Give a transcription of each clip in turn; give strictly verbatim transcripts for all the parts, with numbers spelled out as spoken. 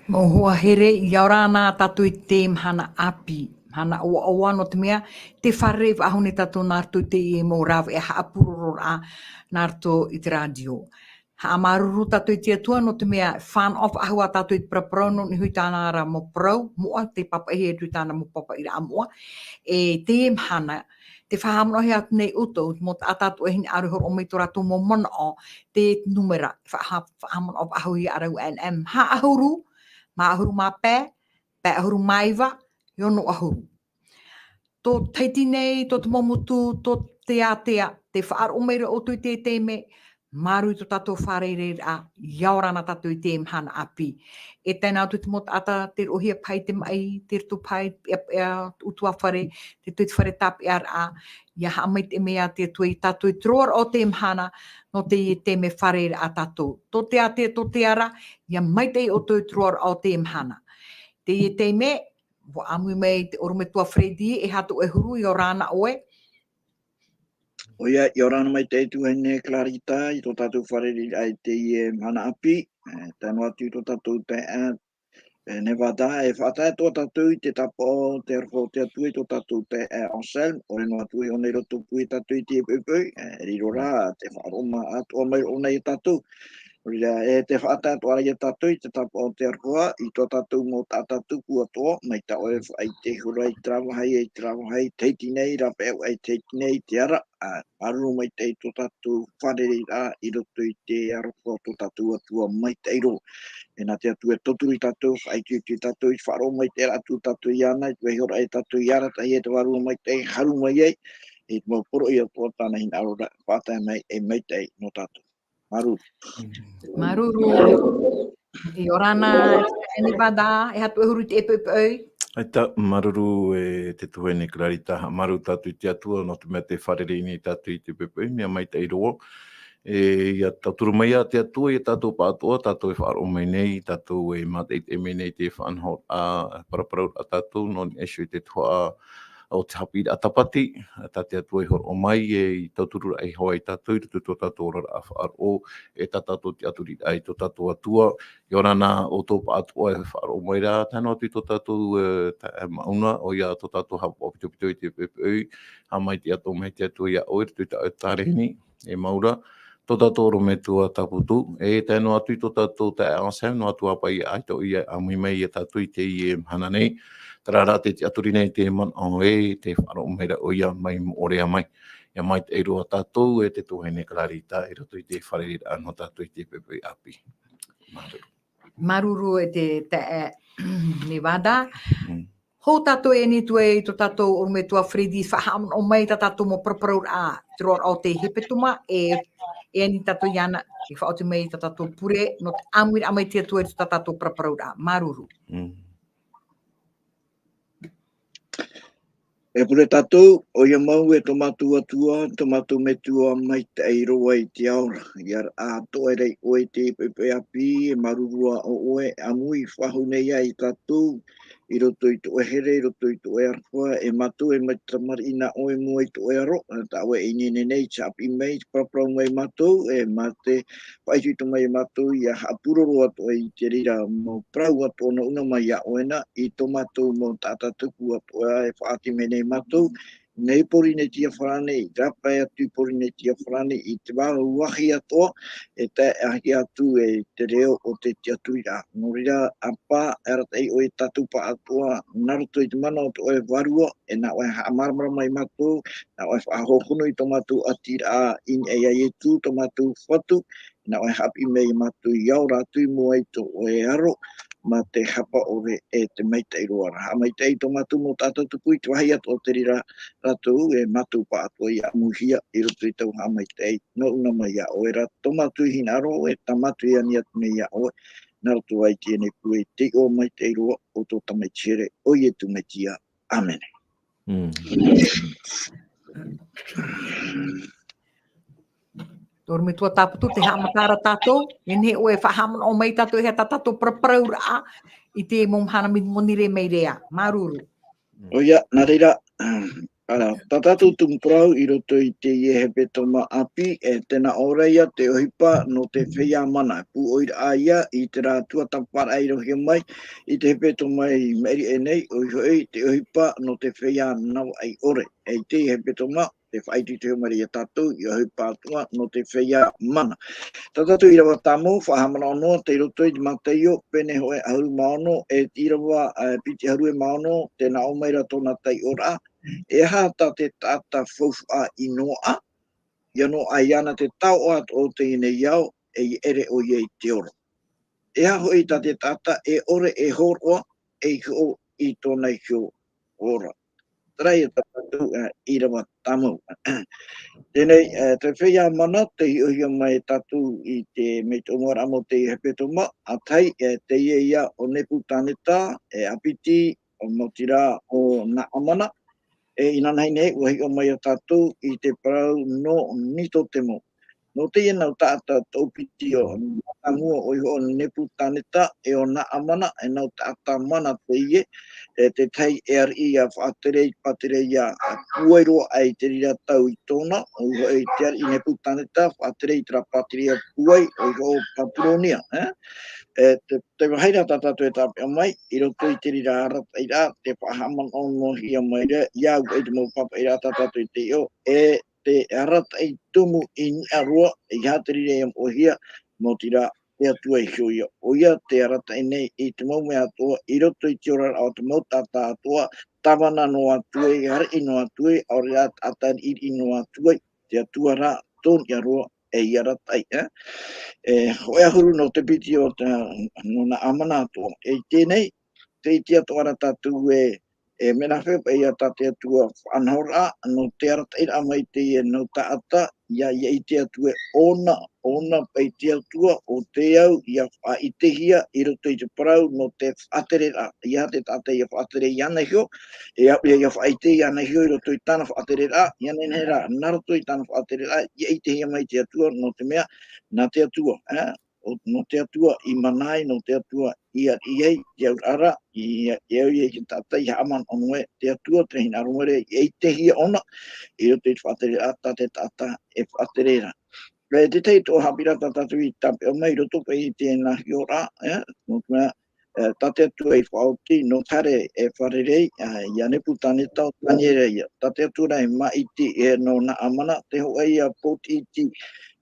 Mau hoa here, ʻia ora na tātou i te mahana ʻāpī. Mahana ʻoaʻoa nō te mea, tē fārerei faʻahou nei tātou nā roto i teie mau rāveʻa haʻapurororaʻa nā roto i te rādio. Haʻamāuruuru tātou i te Atua nō te mea, fānaʻo faʻahou ā tātou i te paraparau nō niʻa i tāna ra mau parau moʻa, tē pāpaʻihia e tāna mau pāpaʻiraʻa moʻa. E teie mahana, tē faʻahaʻamanaʻohia atu nei ʻoutou, mau taʻata atoʻa e hinaʻaro e hōroʻa mai tō rātou mau manaʻo, te numera, faʻaha-, faʻahaʻamanaʻo faʻahou ia ʻāraʻu, N M, maha ʻahuru, maha ʻahuru mā pae, pae ʻahuru mā iva, e ono ʻahuru. Tō Tahiti nei, tō te mau motu, tō te ātea, tē faʻaroʻo mai ra ʻoutou i teie taime, māuruuru i tō tātou fārereiraʻa, ʻia ora na tātou i teie mahana ʻāpī. E tae noa atu te mau taʻata, tē roʻohia paha i te maʻi, tē roto paha i te peʻapeʻa, te ʻutuāfare, tē roto i te fare tāpeʻaraʻa, ʻia haʻamaitaʻi mai ā te Atua ia tātou i te roaraʻa o teie mahana, nō teie taime fārereiraʻa a tātou. Tō te ātea, tō te ara, ʻia maitaʻi ʻoutou i te roaraʻa o teie mahana. Teie taime, ʻua ʻāmui mai te ʻorometua Freddy, e aha tō ʻoe huru, ʻia ora na ʻoe. ʻOia, ʻia ora na maitaʻi e tuahine Clarita, i tō tātou fārereiraʻa i teie mahana ʻāpī, e, tae noa atu i tō tātou taeaʻe, e, Nevada, e faʻatae atoʻa tātou i te tāpaʻo o te aroha o te Atua i tō tātou taeaʻe Anselme, ʻore noa atu iho nei i rotopū ia tātou i teie poʻipoʻi, e, riro rā, te faʻaroʻo atoʻa mai roʻo nei ia tātou. Nō reira, e tē faʻatae atoʻa ra ia tātou i te tāpaʻo o te aroha, i tō tātou mau taʻata tupu atoʻa, mai tā ʻoe e faʻaʻite ihora i terā vāhi, i terā vāhi, Tahiti nei, rāveʻa i Tahiti nei, i te ara, ā, māuruuru maitaʻi i tō tātou fārereiraʻa i roto i te aroha o tō tātou Atua maitaʻi roa. E nā te Atua e tauturu ia tātou, faʻaitoito ia tātou, i te faʻaroʻo maitaʻi atu ia tātou iāna, i te vaiiho ra ia tātou i arataʻihia e te Vārua Maitaʻi, haru mai ai, i te mau poroʻi atoʻa tāna hinaʻaro ra, faʻatae mai e maitaʻi nō tātou. Māuruuru. Māuruuru. ʻIa ora na, Nevada, e aha tō ʻoe huru i teie poʻipoʻi. ʻAita, māuruuru e te tuahine Clarita, haʻamāuruuru tātou i te Atua, nō te mea tē fārerei nei ia tātou i teie poʻipoʻi, mea maitaʻi roa. E, ʻia tauturu mai ā te Atua, ia tātou pāʻatoʻa, tātou e faʻaroʻo mai nei, tātou e mātaʻitaʻi mai nei i te faʻanahoraʻa, paraparau a tātou, nō niʻa iho i te tuhaʻa, o te haʻapiʻiraʻa tāpati, tā te Atua i hōroʻa mai, e, i tauturu ra iho ai tātou, i roto i tō tātou oraraʻa faʻaroʻo, e tā tātou tiʻaturiraʻa i tō tātou Atua, ʻia ora na ʻoutou pāʻatoʻa e faʻaroʻo mai ra, tae noa atu i tō tātou, e, ta-, e, mauna, ʻoia tō tātou haʻapaʻo pitopito i teie poʻipoʻi, haʻamaitaʻi atoʻa mai te Atua ia ʻoe, i roto i tā ʻoe tāreni, e mau ra, tō tātou ʻorometua Taputu, e tae noa atu i tō tātou taeaʻe Anselme, noa atu ā paʻi ʻaita ʻoia e ʻāmui mai ia tātou i teie mahana nei. Terā rā tē tiʻaturi nei te manaʻo e tē faʻaroʻo mai ra ʻoia mai Moʻorea mai. ʻIa maitaʻi roa tātou e te tuahine Clarita i roto i te fārereiraʻa nō tātou i teie poʻipoʻi ʻāpī. Māuruuru. Māuruuru e te, te, e, Nevada. Mm. Hou tātou e ani atu ai i tō tātou ʻorometua Freddy, faʻahaʻamanaʻo mai tā tātou mau paraparauraʻa, te roaraʻa o te hepetoma, e, e ani tātou iāna, e faʻaoti mai tā tātou pure, nō te ʻāmuiraʻa mai te Atua i tā tātou paraparauraʻa. Māuruuru. Mm. E pure tātou, ʻoia mau e tō mātou Atua, tō mātou Metua maitaʻi roa i te ao ra. ʻIa atoʻa ra ʻoe i teie poʻipoʻi ʻāpī, e māuruuru ā ʻoe, ʻāmui faʻahou nei ia tātou, i roto i tō ʻoe here, i roto i tō ʻoe aroha, e mātou e mai tamariʻi nā ʻoe i mua i tō ʻoe aro, tā ʻoe e ineine nei, te haʻapiʻi mai, te paraparau mai ia mātou, e mā te faʻaitoito mai ia mātou, ʻia haʻapuroro atoʻa i te reira mau parau atoʻa nō ʻuna mai ia ʻoe na, i tō mātou mau taʻata tupu atoʻa e faʻaoti mai nei ia mātou, nei Pōrīnetia farāni, i rāpae atu i Pōrīnetia farāni, i te vāhi atoʻa, e tae atu i te reo o te tiʻaturiraʻa. Nō reira, ʻApā, e arataʻi ʻoe ia tātou pāʻatoʻa, nā roto i te mana o tō ʻoe Vārua, e nā ʻoe e haʻamāramarama ia mātou, nā ʻoe e faʻahōhonu i tō mātou ʻatiraʻa, i niʻa iā Ietu, tō mātou Fatu, nā ʻoe e haʻapiʻi mai ia mātou ʻia ora atu i mua i tō ʻoe aro, mā te hapa ʻore e te maitaʻi roa ra. Haʻamaitaʻi i tō mātou mau taʻata tupu i te vāhi atoʻa o te reira rātou, e mātou pāʻatoʻa ʻia ʻāmuihia i roto i taua haʻamaitaʻi nō ʻuna mai ia ʻoe ra, tō mātou hinaʻaro, e tā mātou e ani atu nei ia ʻoe, nā roto aʻe i teie nei pure, i te iʻoa maitaʻi roa o tō tamaiti here, ʻo Ietu Metia. ʻĀmene. Mm. Tō ʻorometua Taputu, tē haʻamata ra tātou, e nehenehe ʻoe e faʻahaʻamanaʻo mai ia tātou, e aha tā tātou paraparauraʻa i te mau mahana moni, moni rē mai reira. Māuruuru. ʻOia, nā reira, Ara, tā tātou tumu parau i roto i teie hepetoma ʻāpī, e tēnā ʻō ra ia te ʻohipa nō te feiā mana, e pūʻoiraʻa ia i terā tuatāpaparaʻa i rohia mai i te hepetoma i maʻiri aʻe nei, ʻoia hoʻi te ʻohipa nō te feiā navaʻi ʻore. E i teie hepetoma, tē faʻaitoito mai ra ia tātou i ʻohipa atoʻa nō te feiā mana. Tā tātou ʻīrava tāmau, faʻahaʻamanaʻo noa, tei roto i te Mataio, pene hōʻē ʻahuru mā ono, e te ʻīrava, e, piti ʻahuru e mā ono, tē nā ʻō mai ra tōna taiʻoraʻa, e aha tā te taʻata faufaʻa i noaʻa, ʻia noaʻa iāna te taoʻa atoʻa o teie nei ao, e ʻia ʻere ʻoia i te ora. E aha hoʻi tā te taʻata e ʻore e hōroʻa, ei hoʻo i tōna iho ora. Terā ia tā tātou, e, ʻīrava tāmau. Teie nei, e, te feiā mana, tē hiʻohia mai tātou i te, mai te ʻōmuaraʻa mau o te hepetoma, ʻa tahi, e, teie ia ʻo Nepukaneta, e, ʻa piti, ʻo, maoti rā ʻo Naamana, e, inanahi nei, ʻua hiʻo mai ia tātou i te parau nō Nikotemo. Nō teie nau taʻata toʻopiti ʻo, mātāmua ʻoia hoʻi ʻo Nepukaneta, e ʻo Naamana, e nau taʻata mana teie, e, te tahi e ariʻi ʻia faʻatere, pātireia, ʻa pūai roa aʻe i te reira tau i tōna, ʻoia hoʻi te ariʻi Nepukaneta, faʻatere i terā pātireia pūai, ʻoia hoʻi ʻo Papuronia, e? E, te, te vāhi ra tā tātou e tāpeʻa mai, i roto i te reira arataʻiraʻa, tē faʻahaʻamanaʻo noa hia mai ra, ia au i te mau pāpaʻiraʻa tā tātou i te hiʻo, e te arataʻi tumu i niʻa roa, e aha te reira ʻia moʻehia, maoti rā, te Atua iho ïa. ʻOia te arataʻi nei i te mau mea atoʻa, i roto i te oraraʻa o te mau taʻata atoʻa, tāvana noa atu ai, ariʻi noa atu ai, ʻaore rā taʻata riʻiriʻi noa atu ai, te Atua rā, tō niʻa roa, ei arataʻi, e? E, hōʻē ʻahuru nō te piti o te, nō Naamana atoʻa. E i teie nei, tē ʻite atoʻa ra tātou ē, e mea nāhea paʻi ïa tā te Atua faʻanahoraʻa, nō te arataʻiraʻa mai teie nau taʻata, ʻia, ʻia ʻite atu ē ʻōna, ʻōna paʻi te Atua, ʻo tē au ʻia faʻaʻitehia i roto i te parau, nō te faʻatereraʻa, ʻeiaha te taʻata ʻia faʻatere iāna iho, e au, ʻia, ʻia faʻaʻite iāna iho i roto i tāna faʻatereraʻa, ʻia nehenehe rā, nā roto i tāna faʻatereraʻa, ʻia ʻitehia mai te Atua, nō te mea, nā te Atua, e, ʻo, nō te Atua i mana ai, nō te Atua i ariʻi ai, te auraʻa ra, i, i au ia i te taʻata i haʻamanaʻo noa ē, te Atua, te hinaʻaro mai ra, ʻia ʻitehia ʻōna, i roto i te faʻatereraʻa tā te taʻata e faʻatere ra. E te tahi atoʻa haʻapiʻiraʻa tā tātou i tāpeʻa mai i roto paʻi i teie nā hiʻoraʻa, e, nō te mea, e, tā te Atua i faʻaoti, nō te haere e fārerei, e, iā Nepukaneta ʻo Taniera ïa. Tā te Atua rā i māʻiti, e, nō Naamana, te hōʻē ïa pōtiʻiti,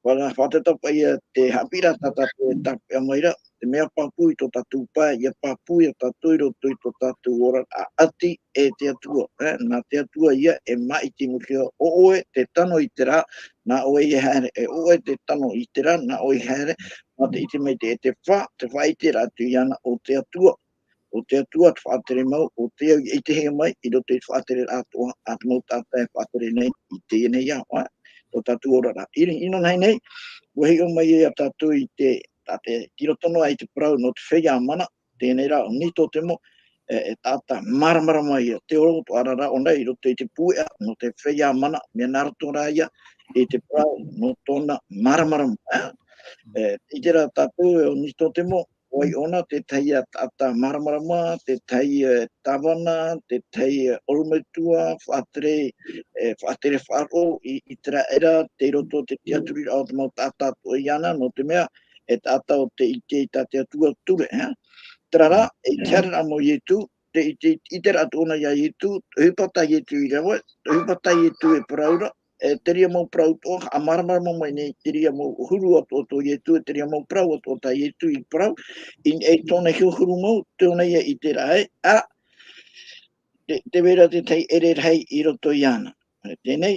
faʻa-, faʻatereraʻa paʻi ïa te haʻapiʻiraʻa tā tātou e tāpeʻa mai ra, te mea pāpū i tō tātou pae, ʻia pāpū ia tātou i roto i tō tātou oraraʻa ʻati, e te Atua, e, nā te Atua ïa e māʻiti mai ra, ʻo ʻoe te tano i terā, nā ʻoe e haere, e ʻo ʻoe te tano i terā, nā ʻoe e haere, mā te ʻite mai te, e te fā, te faʻaʻiteraʻa atu iāna ʻo te Atua, ʻo te Atua te faʻatere mau, ʻo tē au ʻia ʻitehia mai, i roto i te faʻatereraʻa atoʻa, a te mau taʻata e faʻatere nei, i teie nei ao, e, tō tātou oraraʻa. I, inanahi nei, ʻua hiʻo mai ia tātou i te, tā te, tiro tono ai te parau nō te feiā mana, teie nei rā ʻo Nikotemo, e, e taʻata māramarama ïa, te ora atoʻa ra ʻōna i roto i te pueʻa, nō te feiā mana, mea nā roto rā ïa, i te parau, nō tōna māramarama, e. E, i terā tātou, e, ʻo Nikotemo, ʻo vai ʻōna, te tahi ïa taʻata māramarama, te tahi, e, tāvana, te tahi, e, ʻorometua, faʻatere, e, faʻatere faʻaroʻo, i, i terā era, tei roto te tiʻaturiraʻa o te mau taʻata atoʻa iāna, nō te mea, e taʻata ʻo tē ʻite i tā te Atua ture, e. Terā rā, e te haereraʻa mau o Ietu, te, i te, i terā atoʻa ʻōna iā Ietu, ʻohipa tā Ietu i rave, ʻohipa tā Ietu e parau ra, e te reira mau parau atoʻa, haʻamāramarama mai nei, te reira mau huru atoʻa tō Ietu, e te reira mau parau atoʻa tā Ietu i parau, i, e tōna iho huru mau, tē ʻōna ïa i terā ē, ā, tē, tē vai ra te tahi ʻere rahi i roto iāna. E teie nei,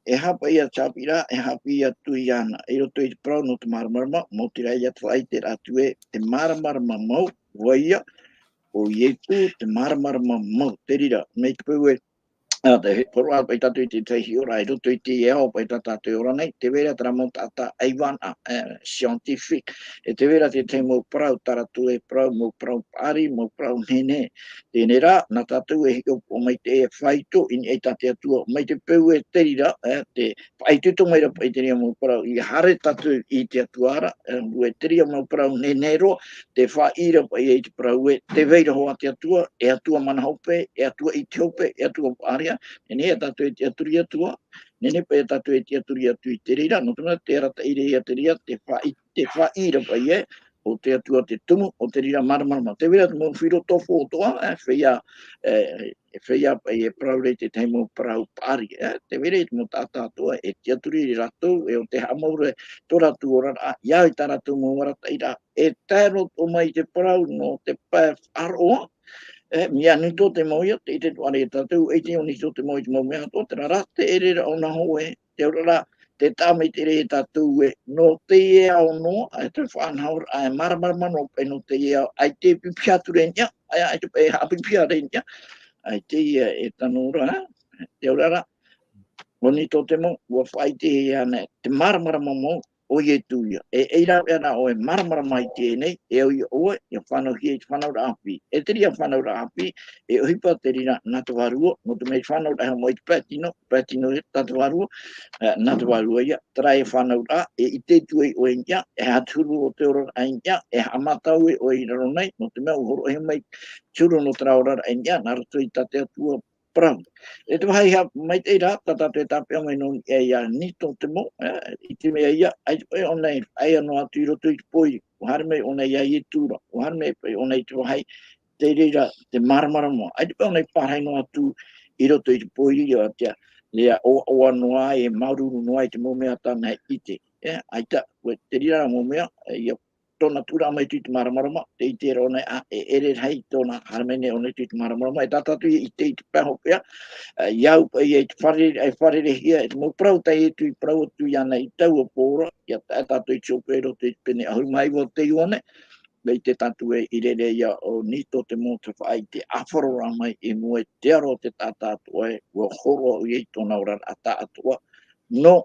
e aha paʻi ïa te haʻapiʻiraʻa, e haʻapiʻi atu iāna, i roto i te parau nō te māramarama, maoti rā ïa te faʻaʻiteraʻa atu ē, te māramarama mau, ʻo vai ïa, ʻo Ietu, te māramarama mau, te reira, mai te peu ē, ā, te hōroʻa paʻi tātou i te tahi hiʻoraʻa, i roto i te ao paʻi tā tātou e ora nei, tē vai ra terā mau taʻata ʻaivānaʻa, e, scientifique, e tē vai ra te tahi mau parau, tā rātou e parau, mau parau paʻari, mau parau nehenehe, teie nei rā, nā tātou e hiʻopoʻa mai te, e faito, i niʻa i tā te Atua, mai te peu e te reira, e, te faʻaitoito mai ra paʻi te reira mau parau, ʻia haere tātou i te Atua ra, e, ʻua te reira mau parau nehenehe roa, tē faʻaʻī ra paʻi i te parau ē, tē vai ra hoʻi te Atua, e Atua mana hope, e Atua ʻite hope, e Atua paʻari, ia, nehenehe ia tātou e tiʻaturi atu ā, nehenehe paʻi ia tātou e tiʻaturi atu i te reira, nō te mea te arataʻi ra ia te reira, te faʻi-, te faʻaʻī ra paʻi ē, o te Atua te tumu, o te reira māramarama. Tē vai ra te mau filotofo atoʻa, e, feiā, e, e feiā paʻi e parau ra i te tahi mau parau paʻari, e, tē vai ra te mau taʻata atoʻa, e tiʻaturi ra rātou, e ʻo tē haʻamau ra tō rātou oraraʻa, ia i tā rātou mau arataʻiraʻa, e tae roa atoʻa mai i te parau nō te pae faʻaroʻo, e, mea Nikotemō ia, tē ʻite atoʻa ra ia tātou, e ʻite ʻo Nikotemō i te mau mea atoʻa, terā rā, te ʻere ra ʻōna hōʻē, te oraraʻa, tē taʻa maitaʻi ra ia tātou ē, nō teie ao noa, e te faʻanahoraʻa, e māramarama noa paʻi nō teie ao, ʻaita e pipiha atu ra i niʻa, ʻaita, ʻaita paʻi e haʻapipiha ra i niʻa, ʻaita ia e tano ra, te oraraʻa, ʻo Nikotemō, ʻua faʻaʻite ia ānei, te māramarama mau, ʻo Ietu ia. E, e rave ana ʻoe māramarama i teie nei, e ʻo ia ʻoe, ʻia fānauhia i te fānauraʻa ʻāpī. E te reira fānauraʻa ʻāpī, e ʻohipa te reira nā te Vārua, nō te mea i fānauraʻa mai te pae tino, pae tino ia tā te Vārua, e, nā te Vārua ia, terā e fānauraʻa, e ʻite atu ai ʻoe i niʻa, e haʻaturu ʻo te oraraʻa i niʻa, e haʻamata ʻoe i raro nei, nō te mea ʻua hōroʻahia mai te huru nō terā oraraʻa i niʻa, nā roto i tā te Atua parau. E te vāhi haʻamaitaʻi ra, tā tātou e tāpeʻa mai nō niʻa ia Nikotemō, e, i te mea ia, ʻaita paʻi ʻōna i faʻaea noa atu i roto i te pōiri, ʻua haere mai ʻōna ia Ietu ra, ʻua haere mai paʻi ʻōna i te vāhi, te reira te māramarama, ʻaita paʻi ʻōna i pārahi noa atu i roto i te pōiri, ia te, ia ʻoaʻoa noa, e māuruuru noa i te mau mea tāna e ʻite. E, ʻaita, ʻua te reira mau mea, e, ia tōna tuʻuraʻa mai atu i te māramarama, tē ʻite ra ʻōna, ā, e ʻere rahi tōna haere mai nei ʻōna atu i te māramarama, e tā tātou i ʻite i te pae hopeʻa, ā, i au paʻi i te fārerei, e fārerei-hia, e te mau parau tā Ietu i parau atu iāna i taua pō ra, ʻia tae tātou i te hopeʻa i roto i te pene ʻahuru mā iva o te Ioane, mea ʻite tātou ē i reira ia ʻo Nikotemō te faʻaʻite ʻāfaroraʻa mai i mua i te aro o te taʻata atoʻa ē, ʻua hōroʻa ʻoia i tōna oraraʻa taʻatoʻa, nō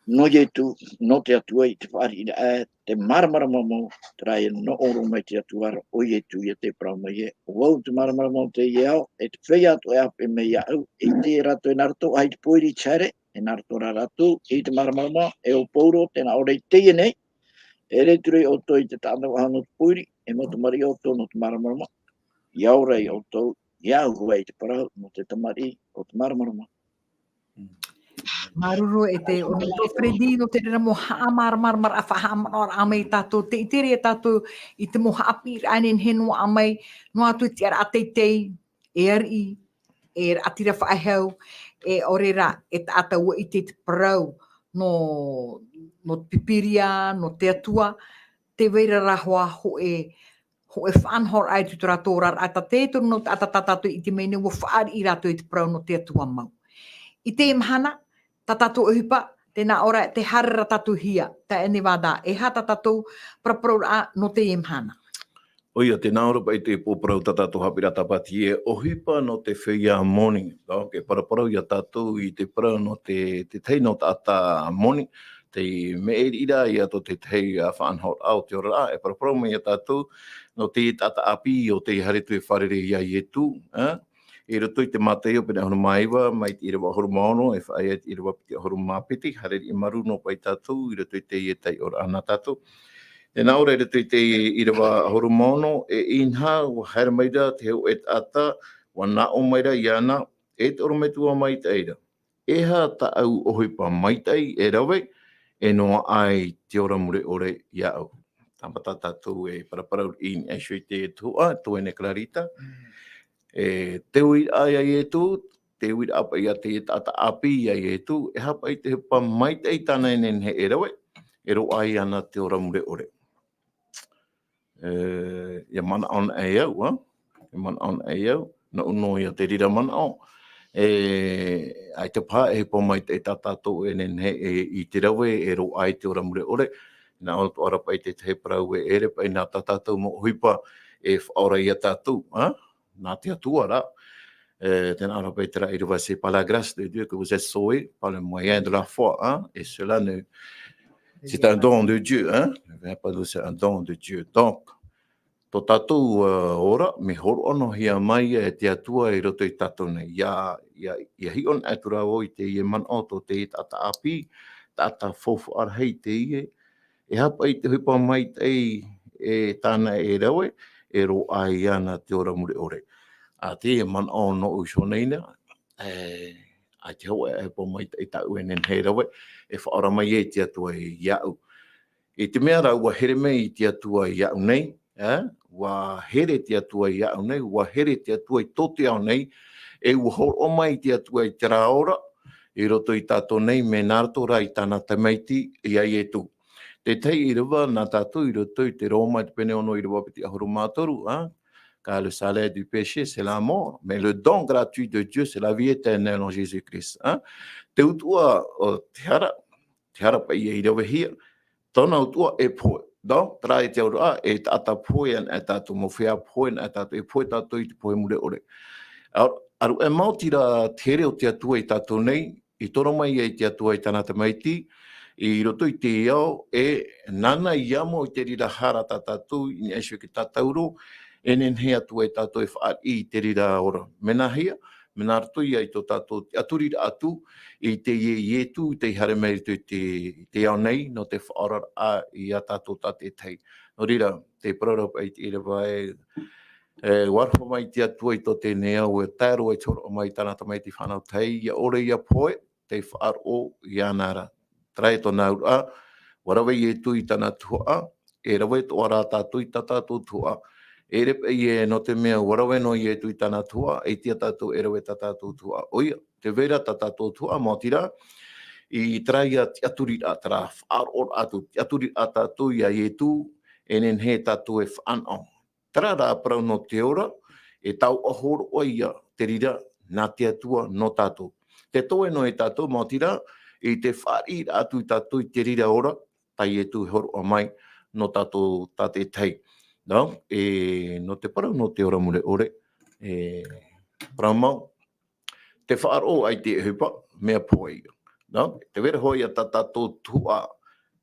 nō Ietu, nō te Atua i te fāriʻiraʻa, te māramarama mau, terā e noʻo roa mai te Atua ra, ʻo Ietu ia tē parau mai ē, ʻo vau te māramarama o teie ao, e te feiā atoʻa e haʻapeʻe mai iāʻu, e ʻite rātou e nā roto aʻe i te pōiri i te haere, e nā roto rā rātou, i te māramarama, e ʻo Pauro, tē nā ʻō ra i teie nei, e ʻere atu ra ʻoutou i te taʻata faʻahou nō te pōiri, e mau tamariʻi ʻoutou nō te māramarama, ʻia ora ʻoutou, ʻia au hoʻi i te parau, nō te tamariʻi o te māramarama. Māuruuru e te ʻorometua Freddy, nō te reira mau haʻamāramaramaraʻa, faʻahaʻamanaʻoraʻa mai ia tātou, tē ʻite ra ia tātou i te mau haʻapiʻiraʻa e nehenehe noa mai, noa atu i te tiʻaraʻa teitei, e ariʻi, e raʻatira faʻehau, e ʻaore rā, e taʻata ʻua ʻite i te parau, nō, nō te Pīpīria, nō te Atua, tē vai ra rā hoʻi, hōʻē faʻanahoraʻa i tō rātou oraraʻa, tā te toru nō taʻata tā tātou i ʻite mai nei, ʻua fāriʻi rātou i te parau nō te Atua mau. I teie mahana, tā tātou ʻohipa, tē nā ʻō ra, tē haere ra tātou i hea, taeaʻe Nevada, e aha tā tātou paraparauraʻa nō teie mahana? ʻOia, tē nā ʻō ra paʻi te pō parau tā tātou haʻapiʻiraʻa tāpati ē, ʻohipa nō te feiā moni. Donc, e paraparau ia tātou i te parau nō te, te tahi nō taʻata moni, te mea e riʻi ra ia tō te tahi, ā, faʻanahoraʻa o te oraraʻa, e paraparau mai ia tātou, nō te taʻata ʻāpī, ʻo tē haere atu e fārerei ia Ietu, ā, i roto i te Mātaio pene ʻahuru mā iva, mai te ʻīrava ʻahuru mā ono, e faʻaea i te ʻīrava piti ʻahuru mā piti, haere riʻi marū noa paʻi tātou, i roto i teie taiʻoraʻa nā tātou. Tē nā ʻō ra i roto i te ʻīrava ʻahuru mā ono, e inaha, ʻua haere mai ra te hōʻē taʻata, ʻua nā ʻō mai ra iāna, e te ʻorometua maitaʻi ra. E aha tāʻu ʻohipa maitaʻi e rave, e noaʻa ai te ora mure ʻore iāʻu. Tāmata tātou e paraparau i niʻa iho i te tuhaʻa, tō ʻoe nei Clarita. Mm. E te uiraʻa ia Ietu, te uiraʻa paʻi ia te taʻata ʻāpī ia Ietu, e aha paʻi te ʻohipa maitaʻi tāna e nehenehe e rave, e roaʻa ai iāna te ora mure ʻore. E, ʻia manaʻo anaʻe au, ā? ʻIa manaʻo anaʻe au, nōʻu noa ia te reira manaʻo. E, ʻaita paha e ʻohipa maitaʻi tā tātou e nehenehe e, i te rave, e roaʻa ai te ora mure ʻore. Nā ʻō atoʻa ra paʻi te tahi parau e ʻere paʻi nā tā tātou mau ʻohipa e faʻaora ia tātou, ā? Nā te Atua rā. E, tē nā ʻō ra paʻi terā ʻīrava, c'est par la grâce de Dieu que vous êtes sauvés par le moyen de la foi, hein, et cela ne, c'est un don de Dieu, hein, ne vient pas de, c'est un don de Dieu. Donc, tō tātou, ā, ora, mea hōroʻa noa hia mai e te Atua i roto ia tātou nei. ʻIa, ʻia, ʻia hiʻo anaʻe atu ra vau i teie manaʻo tō te taʻata ʻāpī, taʻata faufaʻa rahi teie, e aha paʻi te ʻohipa maitaʻi e tāna e rave, e roaʻa ai iāna te ora mure ʻore. Ā, teie manaʻo nōʻu iho nei na, e, ʻaita e hōʻē ʻohipa maitaʻi tāʻu e nehenehe e rave, e faʻaora mai ai te Atua iāʻu. I te mea rā, ʻua here mai te Atua iāʻu nei, e, ʻua here te Atua iāʻu nei, ʻua here te Atua i tō te ao nei, e ʻua hōroʻa mai te Atua i terā ora, i roto ia tātou nei, mea nā roto rā i tāna Tamaiti, iā Ietu. Te tahi ʻīrava nā tātou i roto i te Roma, te pene ono ʻīrava piti ʻahuru mā toru, e, car le salaire du péché, c'est la mort, mais le don gratuit de Dieu, c'est la vie éternelle en Jésus-Christ, e. Te utuʻa o te hara, te hara paʻi e ravehia, tōna utuʻa e pohe. Donc, terā e te auraʻa, e taʻata pohe ana e tātou, mau feiā pohe ana e tātou, e pohe tātou i te pohe mure ʻore. Aro, aro e maoti rā te here o te Atua i tātou nei, i toro mai ai te Atua i tāna Tamaiti, i roto i te ao, e nāna i amo i te reira hara tā tātou, i niʻa iho i te tātauro, e nehenehe atu ai tātou e fāriʻi i te reira ora. Mea nāhea, mea nā roto ia i tō tātou tiʻaturiraʻa atu, i te Ie-, Ietu, tei haere mai i roto i te, i te ao nei, nō te faʻaoraraʻa ia tātou tātaʻitahi. Nō reira, te parau ra paʻi i te ʻīrava e, e, ʻua aroha mai te Atua i tō teie nei ao, e tae roa i te hōroʻa mai i tāna Tamaiti fānau tahi, ʻia ʻore ʻia pohe, tei faʻaroʻo iāna ra. Terā e tōna auraʻa, ʻua rave Ietu i tāna tuhaʻa, e rave atoʻa rā tātou i tā tātou tuhaʻa. E ʻere paʻi ē, nō te mea ʻua rave noa Ietu i tāna tuhaʻa, e ʻite ā tātou e rave tā tātou tuhaʻa. ʻOia, tē vai ra tā tātou tuhaʻa, maoti rā, i terā ia tiʻaturiraʻa, terā faʻaroʻoraʻa atu, tiʻaturiraʻa tātou iā Ietu, e nehenehe tātou e fānaʻo. Terā rā parau nō te ora, e taoʻa hōroʻa ia te reira nā te Atua nō tātou. Te toe noa ia tātou, maoti rā, i te fāriʻiraʻa atu ia tātou i te reira ora, tā Ietu e hōroʻa mai nō tātou tātaʻitahi. Nō, e, nō te parau nō te ora mure ʻore, e, parau mau, te faʻaroʻo ʻaita e ʻohipa, mea pohe ia. Nō, tē vai ra hoʻi ā tā tātou tuhaʻa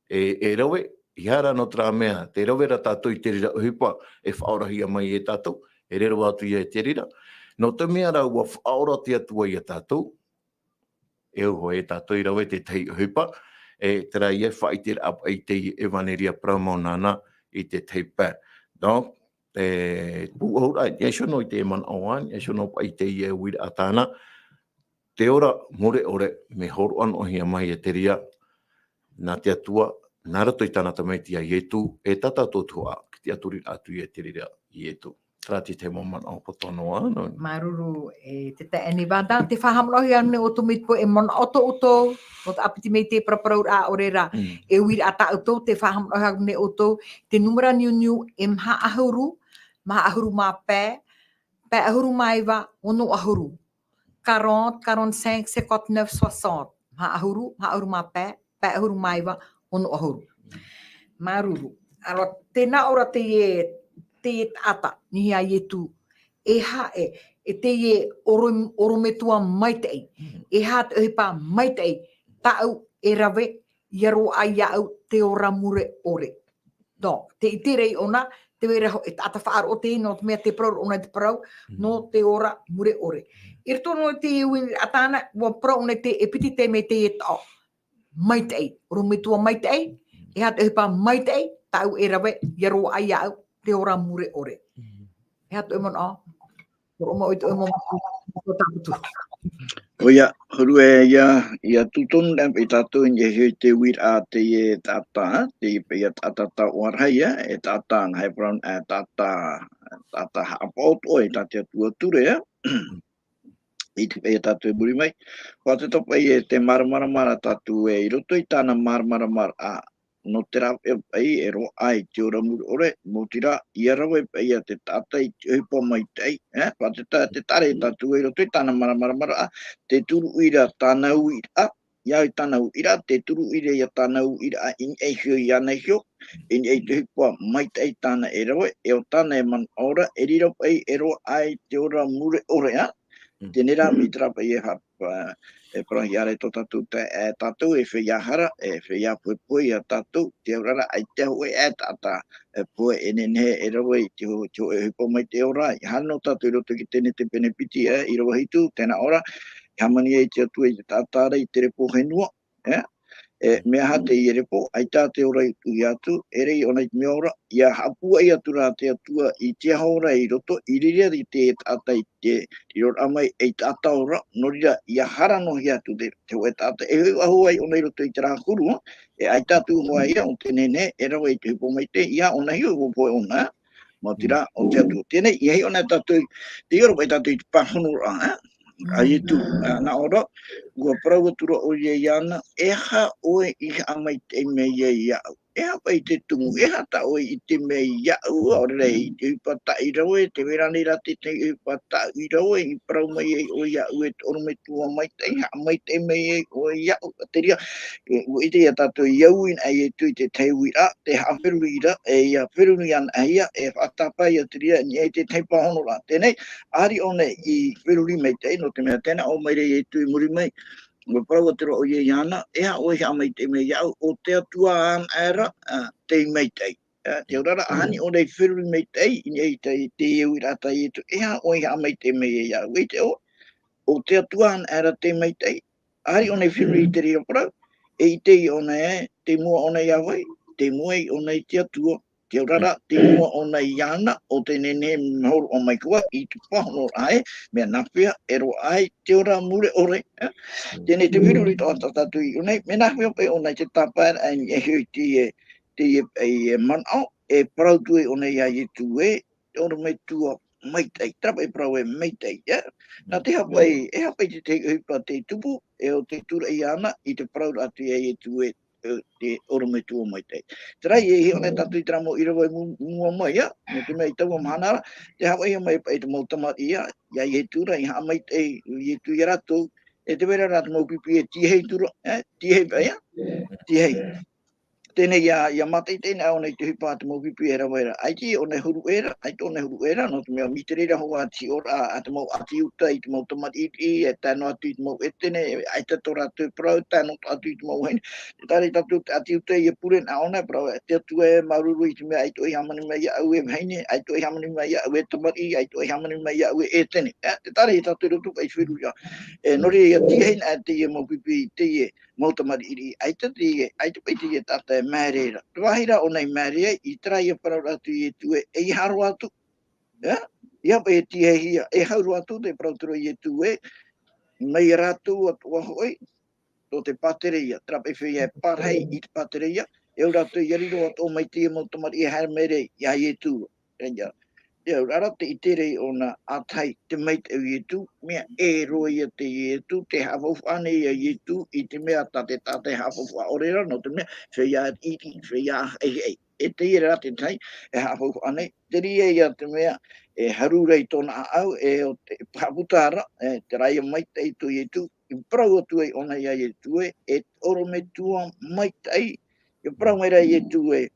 e, e rave, ʻeiaha rā nō terā mea, tē rave ra tātou i te reira ʻohipa, e faʻaorahia mai e tātou, e riro atu ia i te reira. Nō te mea rā ʻua faʻaora te Atua ia tātou, e au hoʻi e tātou i rave te tahi ʻohipa, e terā ia e faʻaʻiteraʻa paʻi i te ʻevaneria parau mau nāna i te tahi pae. Donc, e, pūʻohuraʻa, e, e hia nō i te manaʻo ā, e hia nō paʻi i teie uiraʻa tāna, te ora mure ʻore, mea hōroʻa noa hia mai e te reira, nā te Atua, nā roto i tāna Tamaiti iā Ietu, e tā tātou tuhaʻa, ki te tiʻaturi atu ia i te reira Ietu. Terā te tahi mau manaʻo poto noa, nō. Māuruuru, e, te taeaʻe Nevada, tē faʻahaʻamanaʻohia nei ʻoutou mai te peu e manaʻo atoʻa ʻoutou, nō te ʻāpiti mai te paraparauraʻa ʻore rā, Mm. e uiraʻa tā ʻoutou, tē faʻahaʻamanaʻohia nei ʻoutou, te nūmera niuniu e maha ʻahuru, maha ʻahuru mā pae, pae ʻahuru mā iva, ono ʻahuru. Quarante, quarante-cinq, cinquante-neuf, soixante. Maha ʻahuru, maha ʻahuru mā pae, pae ʻahuru mā iva, ono ʻahuru. Māuruuru. Alors, tē nā ʻō ra teie, teie taʻata, niʻa iā Ietu. E aha, e, e teie ʻoro-, ʻorometua maitaʻi. Mm. E aha te ʻohipa maitaʻi, tāʻu e rave, ʻia roaʻa iāʻu te ora mure ʻore. Donc, tē ʻite ra ʻōna, tē vai ra hoʻi e taʻata faʻaroʻo teie nō te mea tē parau ra ʻōna i te parau, Mm. nō te ora mure ʻore. I roto noa i teie uiraʻa tāna, ʻua parau ʻōna i te, e piti taime i teie taʻo. Maitaʻi, ʻorometua maitaʻi, e aha te ʻohipa maitaʻi, tāʻu e rave, ʻia roaʻa iāʻu te ora mure ʻore. Mm. E aha tō ʻoe manaʻo? Hōroʻa mai ʻoe i tō ʻoe mau manaʻo, tō tātou. ʻOia, hōroʻa e ia, ʻia tū tonu nei paʻi tātou i niʻa iho i te uiraʻa teie taʻata, teie paʻi ia taʻata taoʻa rahi, e taʻata, nā hea e parau, e taʻata, taʻata haʻapaʻo atoʻa i tā te Atua ture, e. I te paʻi ia tātou e muri mai. Faʻaʻite atoʻa paʻi e te māramarama ra tātou e i roto i tāna māramaramaraʻa, nō te rāveʻa paʻi e roaʻa i te ora mure ʻore, maoti rā, ʻia rave paʻi ia te taʻata i te ʻohipa maitaʻi, e, faʻaʻite atoʻa te tare tātou i roto i tāna māramarama ra, tē turuʻi ra tāna uiraʻa, ʻia au i tāna uiraʻa, tē turuʻi ra ia tāna uiraʻa i niʻa iho iāna iho, i niʻa i te ʻohipa maitaʻi tāna e rave, e ʻo tāna e manaʻo ra, e riro paʻi e roaʻa i te ora mure ʻore, a, Mm. Teie rā, mai te rā paʻi e ha-, pa-, e parauhia ra e tō tātou tae-, e tātou e feiā hara, e feiā pohepohe ia tātou, te auraʻa ra, ʻaita hoʻi e taʻata, e pohe e nehenehe e rave i te ho-, te hōʻē ʻohipa maitaʻi ora, ʻia haere noa tātou i roto ki teie nei te pene piti, e, ʻīrava hitu, tē nā ʻō ra, i hāmani ai te Atua i te taʻata ra i te repo henua, e, E, mea aha teie repo, ʻaita te ora i tuʻu atu, e rei ʻōna i te mea ora, ʻia haʻapūaʻi atu rā te Atua i te aho ra i roto, i reira i te taʻata i te riroraʻa mai ei taʻata ora, nō reira, ʻia hara noa atu te, te hōʻē taʻata, e hoʻi ʻahu ai ʻōna i roto i te rā huru, e ʻaita atu hoʻi ia, ʻo te nehenehe, e rave i te ʻohipa maitaʻi, ʻia ʻōna hiʻo, ʻua pohe ʻōna, maoti rā, ʻo te Atua. Teie nei, ʻia hiʻo na tātou, te ora mai tātou i te pāhonoraʻa, ā? A Ietu, ā, nā ʻō ra, ʻua parau atu ra ʻoia iāna, e aha ʻoe i haʻamaitaʻi mai ai iāʻu? E aha paʻi te tumu? E aha tā ʻoe i ʻite mai iāʻu, ʻaore rā i te ʻohipa tāʻu i rave, tē vai ra nei rā te tahi ʻohipa tāʻu i rave, i parau mai ai ʻoe iāʻu e te ʻorometua maitaʻi, haʻamaitaʻi mai ai ʻoe iāʻu, ā, te reira, e, ʻua ʻite ia tātou, ʻia ui na Ietu i te tahi uiraʻa, te haʻaferuri ra, e ʻia feruri ana ia, e faʻatāpae ia te reira, i niʻa i te tahi pāhonoraʻa. Teie nei, ʻāreʻa ʻōna i feruri maitaʻi, nō te mea tē nā ʻō mai ra Ietu i muri mai, ʻua parau atu ra ʻoia iāna, e aha ʻoe i haʻamaitaʻi mai iāʻu, ʻo te Atua anaʻe ra, ā, tei maitaʻi. Ā, te ora ra, ʻa hānere ʻōna i feruri maitaʻi, i niʻa i te, te uiraʻa tā Ietu, e aha ʻoe i haʻamaitaʻi mai ai iāʻu, ʻeita ʻoe, ʻo te Atua anaʻe ra tei maitaʻi. ʻĀreʻa ʻōna i feruri i te reira parau, e ʻite ʻōna ē, tei mua ʻōna iā vai, tei mua ʻōna i te Atua, te ora ra, tei mua ʻōna iāna, ʻo te nehenehe e hōroʻa mai koa i te pāhonoraʻa ē, mea nāhea e roaʻa ai te ora mure ʻore, ā? Teie nei te feruri atoʻa tā tātou i ʻō nei, mea nāhea paʻi ʻōna i te tāpaeraʻa i niʻa iho i teie, teie, e, e manaʻo, e parau atu ai ʻōna iā Ietu ē, te ʻorometua maitaʻi, terā paʻi parau ē maitaʻi, ā? Nā te aha paʻi, e aha paʻi te tahi ʻohipa tei tupu, e ʻo tei tūraʻi iāna, i te parau ra atu iā Ietu ē, e, te ʻorometua maitaʻi. Terā ia e hiʻo na tātou i terā mau ʻīrava i mu-, mua mai, ā? Nō te mea i taua mahana ra, tē haʻavāʻuhia mai paʻi te mau tamariʻi, ā, iā Ietu ra, i haʻamaitaʻi Ietu iā rātou, e tē vai ra rā te mau pipi e tīahi atu ra, ē, tīahi paʻi, ā? Tīahi. Teie nei ʻia, ʻia mātaʻitaʻi na ʻōna i te ʻohipa a te mau pipi e rave ra. ʻAita ʻōna e huru ʻē ra, ʻaita ʻōna e huru ʻē ra, nō te mea mai te reira hoʻi te hiʻoraʻa a te mau ʻāti Iuta i te mau tamariʻi, e tae noa atu i te mau ʻētene, ʻaita tō rātou parau, tae noa atu i te mau vahine. Tē taʻa ra ia tātou te ʻāti Iuta ʻia pure na ʻōna, parau, e te Atua ē, māuruuru i te mea ʻaita ʻoe i hāmani mai iāʻu e vahine, ʻaita ʻoe i hāmani mai iāʻu e tamariʻi, ʻaita ʻoe i hāmani mai iāʻu e ʻētene. Ā, tē taʻa ra ia tātou i roto paʻi i te feruri ra. E, nō reira, ʻia tīahi na teie mau pipi, teie mau tamariʻi, ʻaita teie, ʻaita paʻi teie taʻata e māere ra. Te vāhi ra ʻōna i māere ai, i terā ia parau ra atu Ietu ē, e ʻeiaha roa atu. Ā? ʻEiaha paʻi e tīahi ia, e hau roa atu, te parau atu ra Ietu ē, mai ia rātou atoʻa hoʻi, tō te pātereia, terā paʻi feiā e pārahi i te pātereia, e au rātou ʻia riro atoʻa mai teie mau tamariʻi e haere mai ra iā Ietu. Ia, ia, ʻaore rā te ʻite ra ʻōna ʻātahi te maitaʻi o Ietu, mea ʻē roa ia te Ietu, tē haʻafaufaʻa nei ia Ietu i te mea tā te taʻata e haʻafaufaʻa ʻore ra, nō te mea, feiā ʻiti, feiā haʻihaʻi. E teie rā te tahi, e haʻafaufaʻa nei, te reira ia te mea, e haru ra i tōna ʻāʻau, e ʻo te haʻaputa ra, e terā ia maitaʻi tō Ietu, i parau atu ai ʻōna iā Ietu ē, e ʻorometua maitaʻi, i parau mai ra Ietu ē,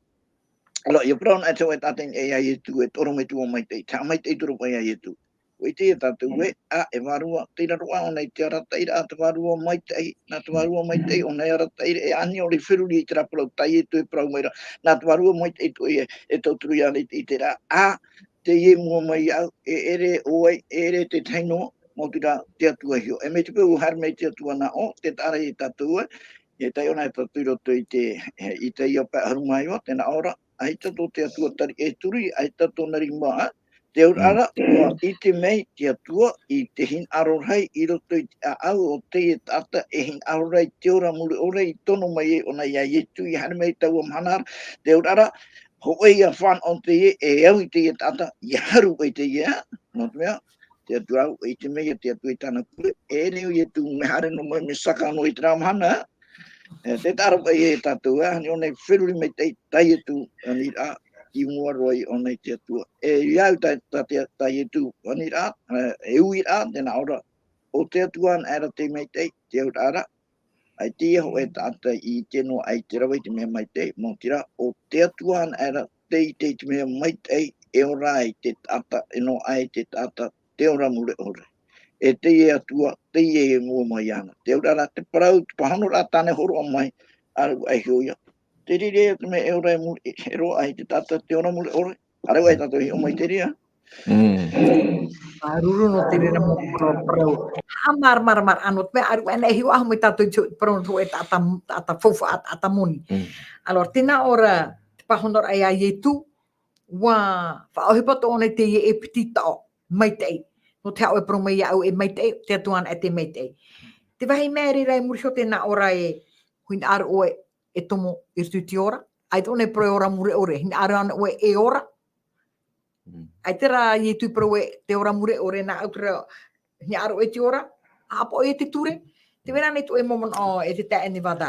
ʻAore, ʻia parau na te hōʻē taʻata i niʻa iā Ietu ē, te ʻorometua maitaʻi, te haʻamaitaʻi atu ra paʻi iā Ietu. ʻUa ʻite ia tātou ē, ā, e vārua, tei raro aʻe ʻōna i te arataʻiraʻa a te Vārua Maitaʻi, nā te Vārua Maitaʻi ʻōna e arataʻi ra, e ani ʻore i feruri i terā parau tā Ietu e parau mai ra, nā te Vārua Maitaʻi atoʻa ē, e tauturu iāna i te ʻiteraʻa, ā, teie i mua mai iāʻu, e ʻere ʻo vai, e ʻere te tahi noa, maoti rā te Atua e hiʻo. E mai te peu ʻua haere mai te Atua nā ʻō, tē taʻa ra ia tātou ē, e tae ʻōna ia tātou i roto i te, e, Isaia pae ʻahuru mā iva, tē nā ʻō ra, ʻAita tō te Atua tariʻi e turi, ʻaita tōna rima, ā? Te auraʻa ra, ʻua ʻite mai te Atua i te hinaʻaro rahi i roto i te ʻāʻau o teie taʻata e hinaʻaro ra i te ora mure ʻore i tono mai ai ʻōna iā Ietu i haere mai i taua mahana ra. Te auraʻa ra, hōʻē ia fānaʻo teie e au i teie taʻata, ʻia haru paʻi teie, ā? Nō te mea, te Atua ʻua ʻite mai ia te Atua i tāna pure, e riro Ietu mea haere noa mai, mea saka noa i terā mahana, ā? E, tē taʻa ra paʻi ia tātou, ā, ani ʻōna i feruri maitaʻi tā Ietu, ani rā, i mua roa i ʻōna i te Atua. E, i au tā, tā, tā, tā Ietu, ani rā, e, e uiraʻa, tē nā ʻō ra, ʻo te Atua anaʻe ra te maitaʻi, te auraʻa ra, ʻaita ia hōʻē taʻata i ʻite noa aʻe i te rave i te mea maitaʻi, maoti rā, ʻo te Atua anaʻe ra tei ʻite i te mea maitaʻi, e ora ai te taʻata, e noaʻa ai te taʻata, te ora mure ʻore. E teie Atua, teie e mua mai iāna. Te auraʻa ra, te parau, te pāhonoraʻa tāna e hōroʻa mai, ʻāreʻa ʻua hiʻo ia. Te reira ia te mea e ora e mure, e roaʻa ai te taʻata te ora mure ʻore. ʻĀreʻa ʻua tātou hiʻo mai te reira. Mm. Māuruuru nō te reira mau parau, parau. Haʻamāramaramaraʻa nō te mea, ʻaore rā e hiʻo ʻahu mai tātou i te parau nō te hōʻē taʻata, taʻata faufaʻa, taʻata moni. Mm. Alors, tē nā ʻō ra te pāhonoraʻa ia Ietu, ʻua faʻaʻohipa atoʻa ʻōna i teie e piti taʻo, maitaʻi. Nō te hōʻē parau mai iāʻu e maitaʻi, te Atua anaʻe te maitaʻi. Te vāhi mea reira i muri iho tē nā ʻō ra e, hinaʻaro ʻoe e tomo i roto i te ora, ʻaita ʻōna e parau e ora mure ʻore, hinaʻaro ana ʻoe e ora, Mm. ʻaita rā Ietu i parau e te ora mure ʻore, nāʻu terā hinaʻaro e te ora, haʻapaʻo i te ture, tē vai ra ānei tō ʻoe mau manaʻo e te taeaʻe Nevada?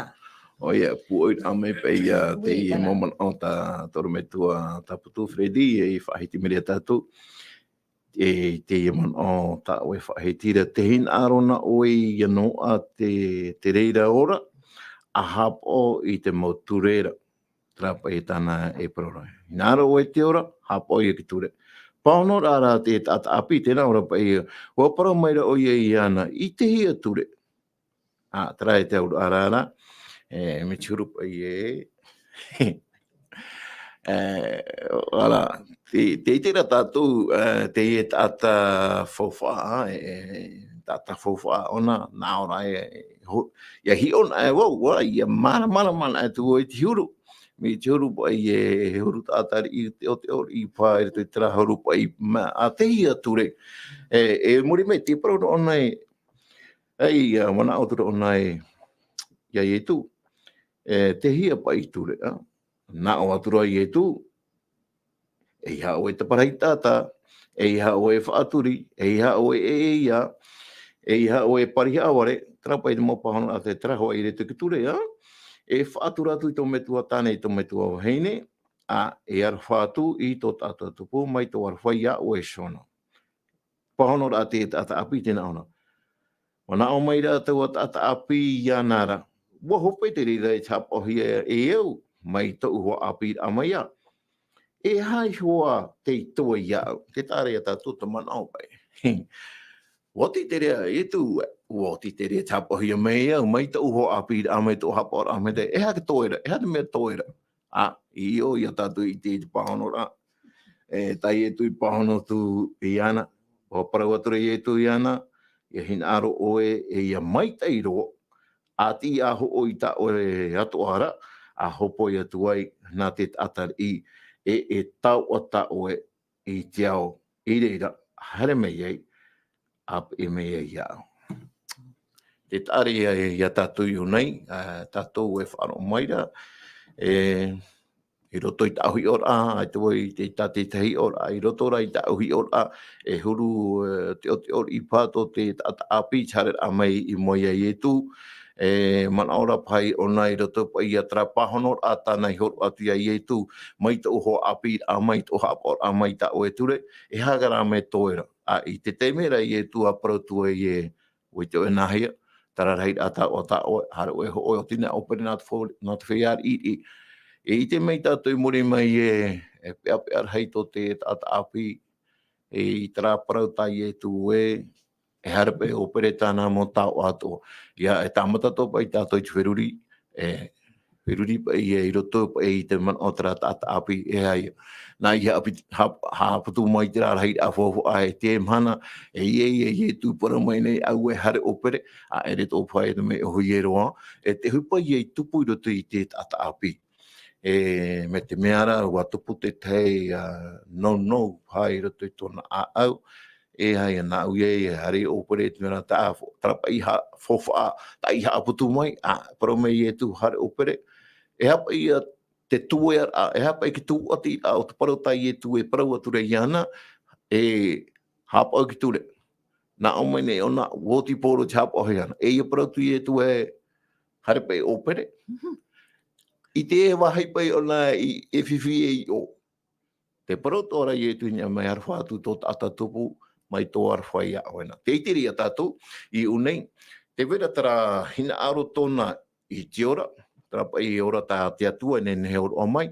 ʻOia, pūʻoiraʻa mai paʻi ia Ui, teie tana. mau manaʻo tā te ʻorometua Taputu Freddy, e faʻahiti mai ra ia tātou, e teie manaʻo tā ʻoe e faʻahiti ra, tē hinaʻaro na ʻoe ʻia noaʻa te, te reira ora, ʻa haʻapaʻo i te mau ture ra. Terā paʻi tāna e parau ra. Hinaʻaro ʻoe te ora, haʻapaʻo ïa i te ture. Pāhonoraʻa ra te taʻata ʻāpī, tē nā ʻō ra paʻi, ʻua parau mai ra ʻoia iāna, i te hia ture. Ā, terā e te auraʻa ra, e, mea huru paʻi e. E, voilà, tē, tē ʻite ra tātou, e, teie taʻata faufaʻa, e, e, taʻata faufaʻa ʻōna, nā ʻō ra e, e, ho-, ʻia hiʻo na e vau, ʻua, ʻia māramarama na e tū i te huru. Mai te huru paʻi e, e huru taʻata riʻi, teʻoteʻo riʻi paʻi, i roto i terā huru paʻi, mā, ā, te hia ture. E, e muri mai, tē parau ra ʻōna e, ei, ā, manaʻo atu ra ʻōna e, ia Ietu. E, te hia paʻi ture, ā. Nā ʻō atu ra Ietu, ʻeiaha ʻoe e taparahi taʻata, ʻeiaha ʻoe e faʻaturi, ʻeiaha ʻoe e ʻēʻa, ʻeiaha ʻoe e pari haʻavare, terā paʻi te mau pāhono a te terā hoʻi i roto i te ture, ā? E faʻatura atu i tō metua tāne, i tō metua vahine, ā, e aroha atu i tō taʻata tupu mai tō aroha iā ʻoe Shona. Pāhonoraʻa te taʻata ʻāpī tē nā ʻō na. Manaʻo mai ra taua taʻata ʻāpī iāna ra. ʻUa hope te reira e haʻapaʻohia e au, mai tōʻu hoa ʻāpīraʻa mai ā. E aha iho ā tei toe iāʻu, tē taʻa ra ia tātou te manaʻo paʻi. ʻUa oti te reira, e tū, ʻua oti te reira e haʻapaʻohia mai au, mai tōʻu hoa ʻāpīraʻa, mai tōʻu haʻapaʻoraʻa, mai te, e aha te toe ra, e aha te mea toe ra. Ā, i ʻō ia tātou i te, i te pāhonoraʻa. E, tā Ietu i pāhono atu iāna, ʻua parau atu ra Ietu iāna, ʻia hinaʻaro ʻoe, e ʻia maitaʻi roa, ā, tei hoʻo i tā ʻoe atoʻa ra, ʻa hōpoi atu ai, nā te taʻata riʻi, e, e taoʻa tā ʻoe i te ao, i reira, haere mai ai, ʻa peʻe mai ai iāʻu. Tē taʻa ra ia, ia tātou i ʻō nei, ā, tātou e faʻaroʻo mai ra, e, i roto i tāʻu hiʻoraʻa, ʻaita vau i te, tā te tahi hiʻoraʻa, i roto rā i tāʻu hiʻoraʻa, e huru, e, teʻoteʻo riʻi paha tō te taʻata ʻāpī, te haereraʻa mai i mua iā Ietu, e, manaʻo ra paʻi ʻōna i roto paʻi ia terā pāhonoraʻa tāna i hōroʻa atu iā Ietu, mai tōʻu hoa ʻāpīraʻa mai, tōʻu haʻapaʻoraʻa mai tā ʻoe ture, e aha rā mea toe ra. Ā, i te taime ra Ietu ʻua parau atu ai e, ʻua ʻite ʻoe nāhea, terā rahi rā tā ʻoe, tā ʻoe, haere ʻoe e hoʻo, ʻo tē nā ʻōpere nā te fo-, nā te feiā riʻi. E ʻite mai tātou i muri mai e, e peʻapeʻa rahi tō te taʻata ʻāpī, e i terā parau tā Ietu ē, e haere paʻi e ʻōpere tāna mau taoʻa atoʻa. ʻIa, e tāmata atoʻa paʻi tātou i te feruri, e, feruri paʻi ia i roto paʻi i te manaʻo o terā taʻata ʻāpī, e aha ia. Nā ʻia haʻapi-, ha-, haʻaputu mai terā rahi rā faufaʻa e te mahana, e ia, ia, Ietu parau mai nei, ʻaua e haere ʻōpere, ʻaʻere tō paʻi te mea ʻohie roa, e te ʻohipa ia i tupu i roto i te taʻata ʻāpī. E, mai te mea ra, ʻua tupu te tahi, ā, nounou, paʻi i roto i tōna ʻāʻau, e aha ia nāʻu ia, e haere ʻōpere, te mea ra tā fo-, terā paʻi ha-, faufaʻa, tā ʻia haʻaputu mai, ā, parau mai Ietu haere ʻōpere, e aha paʻi ia te tueraʻa, e aha paʻi te tūʻatiraʻa o te parau tā Ietu e parau atu ra iāna, e haʻapaʻo i te ture. Nā ʻō mai nei ʻōna, ʻua oti poro te haʻapaʻohia na. E ia parau atu Ietu e haere paʻi ʻōpere. Mhm. I te vāhi paʻi ʻōna i, e fifi e i ʻō. Te parau atoʻa ra Ietu i niʻa mai, aroha atu tō taʻata tupu, mai tō aroha iā ʻoe na. Tē ʻite ra ia tātou, i ʻō nei, tē vai ra terā hinaʻaro tōna i te ora, terā paʻi ora tā te Atua e nehenehe e hōroʻa mai,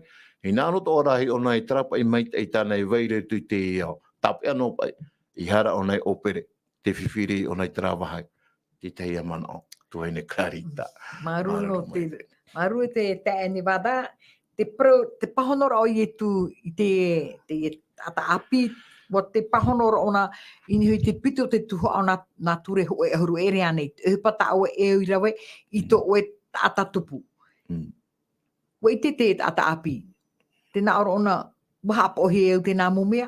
hinaʻaro atoʻa ra ʻōna i terā paʻi maitaʻi tāna e vai ra i te ao. Tāpeʻa noa paʻi, ʻeiaha ra ʻōna e ʻōpere, tē fifi ra ʻōna i terā vāhi. Te tahi ā manaʻo, tuahine Clarita. Māuruuru nō te, māuruuru e te taeaʻe Nevada, te parau, te pāhonoraʻa o Ietu i te, te taʻata ʻāpī, ʻUa te pāhono ra ʻōna i niʻa i te piti o te tuhaʻa o nā, nā ture hōʻē ʻahuru e ʻere ānei, te ʻohipa tā ʻoe e au i rave i tō ʻoe taʻata tupu. Mm. ʻUa ʻite te taʻata ʻāpī. Tē nā ʻō ra ʻōna, ʻua haʻapaʻohia e au tēnā mau mea.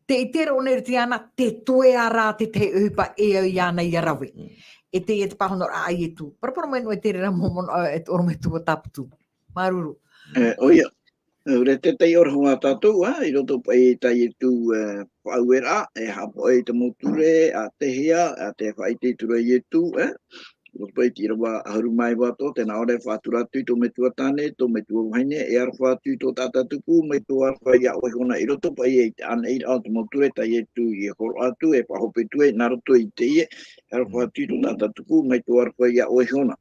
Tē ʻite ra ʻōna i roto iāna, te toe ā rā te tahi ʻohipa e au iāna ʻia rave. Mm. E teie te pāhonoraʻa a Ietu. Parapara mai noa i te reira mau manaʻo e te ʻorometua Tāputu. Māuruuru. E, ʻoia. ʻAore te taiʻo ra hoʻi tātou, ā, i roto paʻi i tā Ietu, e, faʻaueraʻa, e haʻapaʻo i te mau ture, ā, tei hea, ā, tē faʻaʻite atu ra Ietu, ē, i roto paʻi i te ʻīrava ʻahuru mā iva atoʻa, tē nā ʻō ra e faʻatura atu i tō metua tāne, tō metua vahine, e aroha atu i tō taʻata tupu, mai tō aroha iā ʻoe iho na, i roto paʻi i te ʻānaʻiraʻa o te mau ture tā Ietu i hōroʻa atu, e faʻahope atu ai, nā roto i teie, e aroha atu i tō taʻata tupu, mai tō aroha iā ʻoe iho na.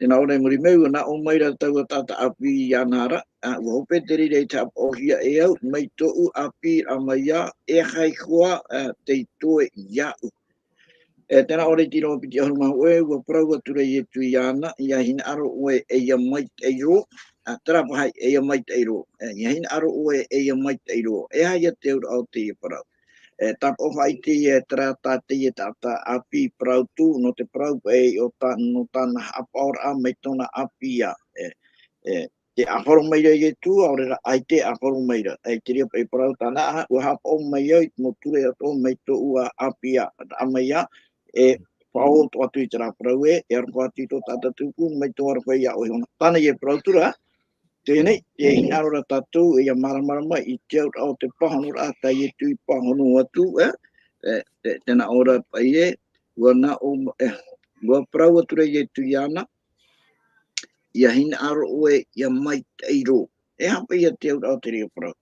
Tē nā ʻō ra i muri mai, ʻua nā ʻō mai ra taua taʻata ʻāpī iāna ra, ā, ʻua hope te reira i te haʻapaʻohia e au, mai tōʻu ʻāpīraʻa mai ā, e aha iho ā, ā, tei toe iāʻu. E, tē nā ʻō ra i te ʻīrava piti ʻahuru mā hōʻē, ʻua parau atu ra Ietu iāna, ʻia hinaʻaro ʻoe e ʻia maitaʻi roa, ā, terā paʻi, e ʻia maitaʻi roa. E, ʻia hinaʻaro ʻoe e ʻia maitaʻi roa. E aha ia te auraʻa o teie parau. E, tāpaʻo faʻaʻite ia e terā tā teie taʻata ʻāpī parau atu, nō te parau paʻi o tā, nō tāna haʻapaʻoraʻa mai tōna ʻāpī ā. E, e, tē ʻāfaro mai ra Ietu, ʻaore rā, ʻaita e ʻāfaro mai ra. E, te reira paʻi parau tāna, ā, ʻua haʻapaʻo mai au i te mau ture atoʻa mai tōʻu ʻāpī ā, raʻa mai ā, e, faʻaoti atu i terā parau ē, e aroha atu i tō taʻata tupu, mai tō aroha iā ʻoe iho na. Tāna ia e parau atu ra, teie nei, e hinaʻaro ra tātou, e ʻia māramarama i te auraʻa o te pāhonoraʻa tā Ietu i pāhono atu, ē, e, te, tē nā ʻō ra paʻi ē, ʻua nā ʻō, e, ʻua parau atu ra Ietu iāna, ʻia hinaʻaro ʻoe, ʻia maitaʻi roa. E aha paʻi ia te auraʻa o te reira parau.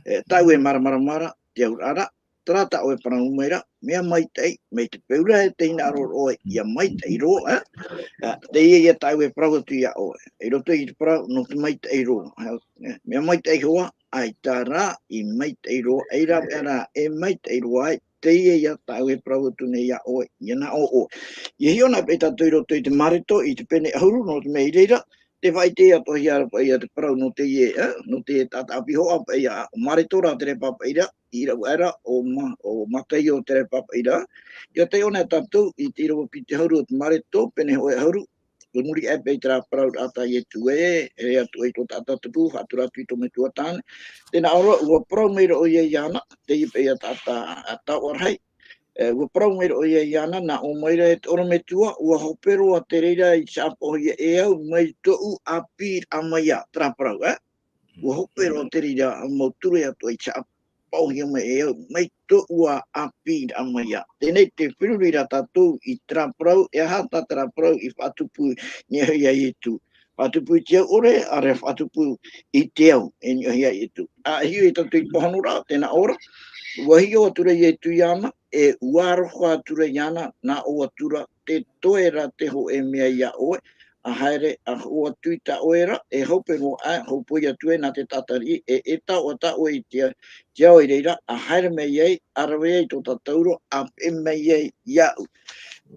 E, tāʻu e māramarama ra, te auraʻa ra, terā tā ʻoe e parau mai ra, mea maitaʻi, mai te peu ra e tē hinaʻaro ra ʻoe, ʻia maitaʻi roa, ā. Ā, teie ia tāʻu e parau atu iā ʻoe. I roto i te parau, nō te maitaʻi roa. Ā, mea maitaʻi hoʻi, ʻaita rā, i maitaʻi roa, ʻei rāveʻa rā, e maitaʻi roa ai, teie ia tāʻu e parau atu nei iā ʻoe, ʻia nā ʻō ʻoe. ʻIa hiʻo na paʻi tātou i roto i te Mareko, i te pene ʻahuru, nō te mea i reira, tē faʻaʻite atoʻahia ra paʻi ia te parau nō teie, ā, nō te taʻata ʻāpī hoʻi paʻi ā, ʻo Mareko rā te reira papaʻiraʻa, i rave aʻe ra ʻo Ma-, ʻo Mataio te reira papaʻiraʻa. ʻIa taiʻo na tātou i te ʻīrava piti ʻahuru o te Mareko, pene hōʻē ʻahuru, i muri aʻe paʻi i terā parauraʻa tā Ietu ē, e atu ai tō taʻata tupu, faʻatura atu i tō metua tāne. Tē nā ʻō ra, ʻua parau mai ra ʻoia iāna, teie paʻi ia taʻata, ā, taoʻa rahi. E, ʻua parau mai ra ʻoia iāna, nā ʻō mai ra e te ʻorometua, ʻua hope roa te reira i te haʻapaʻohia e au, mai tōʻu ʻāpīraʻa mai ā, terā parau, ē? ʻUa hope roa te reira mau ture atoʻa i te haʻapaʻohia mai e au, mai tōʻu ʻāpīraʻa mai ā. Teie nei tē feruri ra tātou i terā parau, e aha tā terā parau i faʻatupu i niʻa iho ia Ietu. Faʻatupu i te au ʻore, ʻaore faʻatupu i te au, i niʻa iho ia Ietu. Ā, e hiʻo tātou i te pāhonoraʻa, tē nā ʻō ra, ʻua hiʻo atu ra Ietu iāna, e ʻua aroha atu ra iāna, nā ʻō atu ra, tē toe ra te hōʻē mea iā ʻoe, ʻa haere, ʻa hoʻo atu i tā ʻoe ra, e hope roa aʻe, hōpoi atu ai nā te tātariʻi, e, e taoʻa tā ʻoe i te, te ao i reira, ʻa haere mai ai, ʻa rave ai tō tātou roa, ʻa peʻe mai ai iāʻu.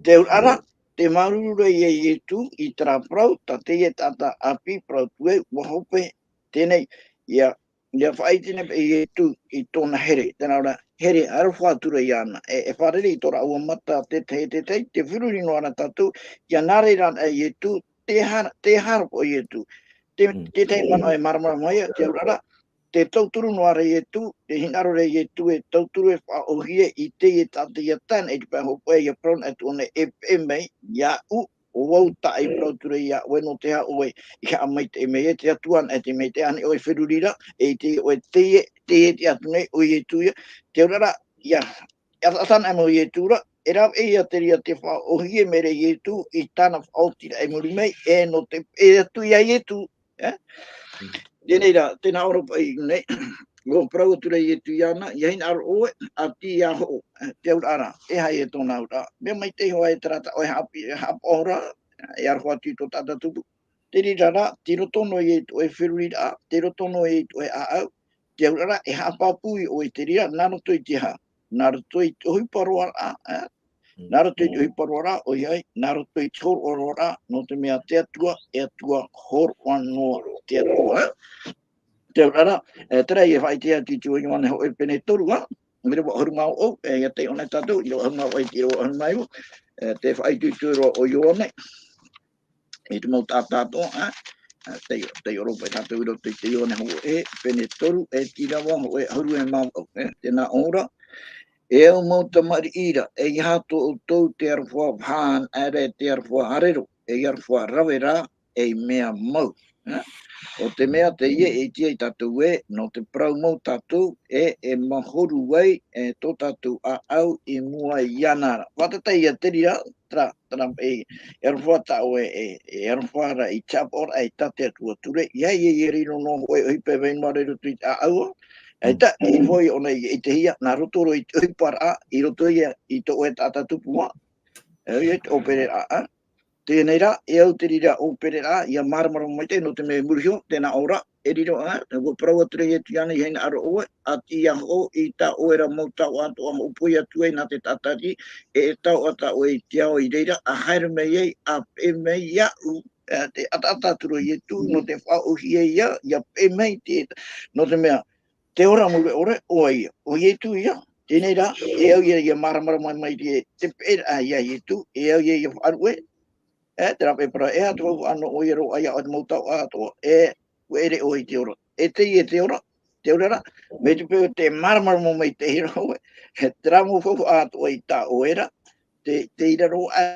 Te auraʻa ra, tē māuruuru ra ia Ietu i terā parau, tā teie taʻata ʻāpī parau atu ē, ʻua hope, teie nei, ia, ʻia faʻaʻite nei paʻi Ietu i tōna here, tē nā ʻō ra, here, aroha atu ra iāna, e, e fārerei i tō rāua mata, te tahi, te tahi, tē feruri noa ra tātou, ʻia nā reira anaʻe Ietu, tē aha, tē aha ra paʻi Ietu. Te, Mm. te tahi manaʻo e māramarama mai, te auraʻa ra, tē tauturu noa ra Ietu, tē hinaʻaro ra Ietu e tauturu e faʻaʻōhie i teie taʻata ʻia tae ana i te pae hopeʻa ʻia parau anaʻe atu ʻōna e peʻe mai iāʻu, ʻo vau taʻa i parau atu ra iā ʻoe nō te aha ʻoe i haʻamaitaʻi mai ai, te Atua anaʻe tei maitaʻi, ʻaita ʻoe e feruri ra, e ʻite ʻoe teie, teie e tiʻa atu nei, ʻo Ietu ia, te auraʻa ra, ʻia, ʻia taʻata anaʻe mau Ietu ra, e rave ia te reira tē faʻaʻōhie mai ra Ietu i tāna faʻaotiraʻa i muri mai, e nō te, e atu ia Ietu, ē? Mm. Teie nei rā, tē nā ʻō ra paʻi nei, ʻua parau atu ra Ietu iāna, ʻia hinaʻaro ʻoe, ʻati ʻia hoʻo, ē, te auraʻa ra, e aha ia tōna auraʻa. Mea maitaʻi hoʻi ē terā tā ʻoe haʻapaʻo, haʻapaʻo ra, e aroha atu i tō taʻata tupu. Te reira rā, tei roto noa ia i tō ʻoe feruriraʻa, tei roto noa ia i tō ʻoe ʻāʻau, te auraʻa ra, e haʻapāpū ʻoe i te reira, nā roto i te aha, nā roto i te ʻohipa roa ra, ē? Mm. Nā roto i te ʻohipa roa ra, ʻoia hoʻi, nā roto i te hōroʻa roa ra, nō te mea te Atua, e Atua hōroʻa noa te Atua, ē? Te auraʻa ra, e, terā ia faʻaʻite atu i te Ioane hōʻē pene toru, ā? mea reva ʻahuru mā vaʻu, e, ia taiʻo nei tātou, i te ʻahuru mā vaʻu, i te ʻahuru mā iva, e, te faʻaitoito roa o Ioane, i te mau taʻata atoʻa, ā, ā, taiʻo, taiʻo roa paʻi tātou i roto i te Ioane hōʻē, pene toru, e tīrava hōʻē ʻahuru e mā vaʻu, e, tē nā ʻō ra, E au mau tamariʻi ra, e ʻeiaha tō ʻoutou te aroha vahaʻa, ʻaore rā te aroha ʻarero, e aroha rave rā, ei mea mau. Ā? ʻO te mea teie e ʻite ai tātou ē, nō te parau mau tātou, e, e mahora ai, e, tō tātou ʻāʻau i mua iāna ra. Faʻatatai ia te reira, terā, terā, e, e aroha tāʻoe, e, e aroha ra i te haʻapaʻoraʻa i tā te Atua ture, ʻeiaha ia, ia riro noa hōʻē ʻohipa e vai noa ra i roto i te ʻāʻau, ā, ʻaita, e riro ʻōna i, i te hia, nā roto roa i te ʻohiparaʻa, i roto ia i tō ʻoe taʻata tupu ā, e, i te ʻōpereraʻa, ā. Teie nei rā, e au te reira ʻōpereraʻa, ʻia māramarama maitaʻi, nō te mea i muri iho, tē nā ʻō ra, e riro, ā, ʻua parau atu ra Ietu iāna, ʻeiaha hinaʻaro ʻoe, ʻa tīaʻi iho i tā ʻoe ra mau taoʻa atoʻa, hoʻo pohe atu ai nā te tātari, e, e taoʻa tā ʻoe i te ao i reira, ʻa haere mai ai, ʻa peʻe mai iāʻu, ā, tē ʻataʻata atu ra Ietu, nō te faʻaʻōhie ia, ʻia peʻe mai te, nō te mea, te ora mure ʻore, ʻo ia, ʻo Ietu ia. Teie nei rā, e au ia, ʻia māramarama mai, mai te, te peʻeraʻa ia Ietu, e au ia, ʻia faʻaruʻe, e, terā paʻi e parau, e aha te faufaʻa nō ʻoe ʻia roaʻa iāʻu te mau taoʻa atoʻa, e, ʻua ʻere ʻoe i te ora. E teie te ora, te ora ra, mai te peu tē māramarama maitaʻi ra ʻoe, e terā mau faufaʻa atoʻa i tā ʻoe ra, te, tei raro aʻe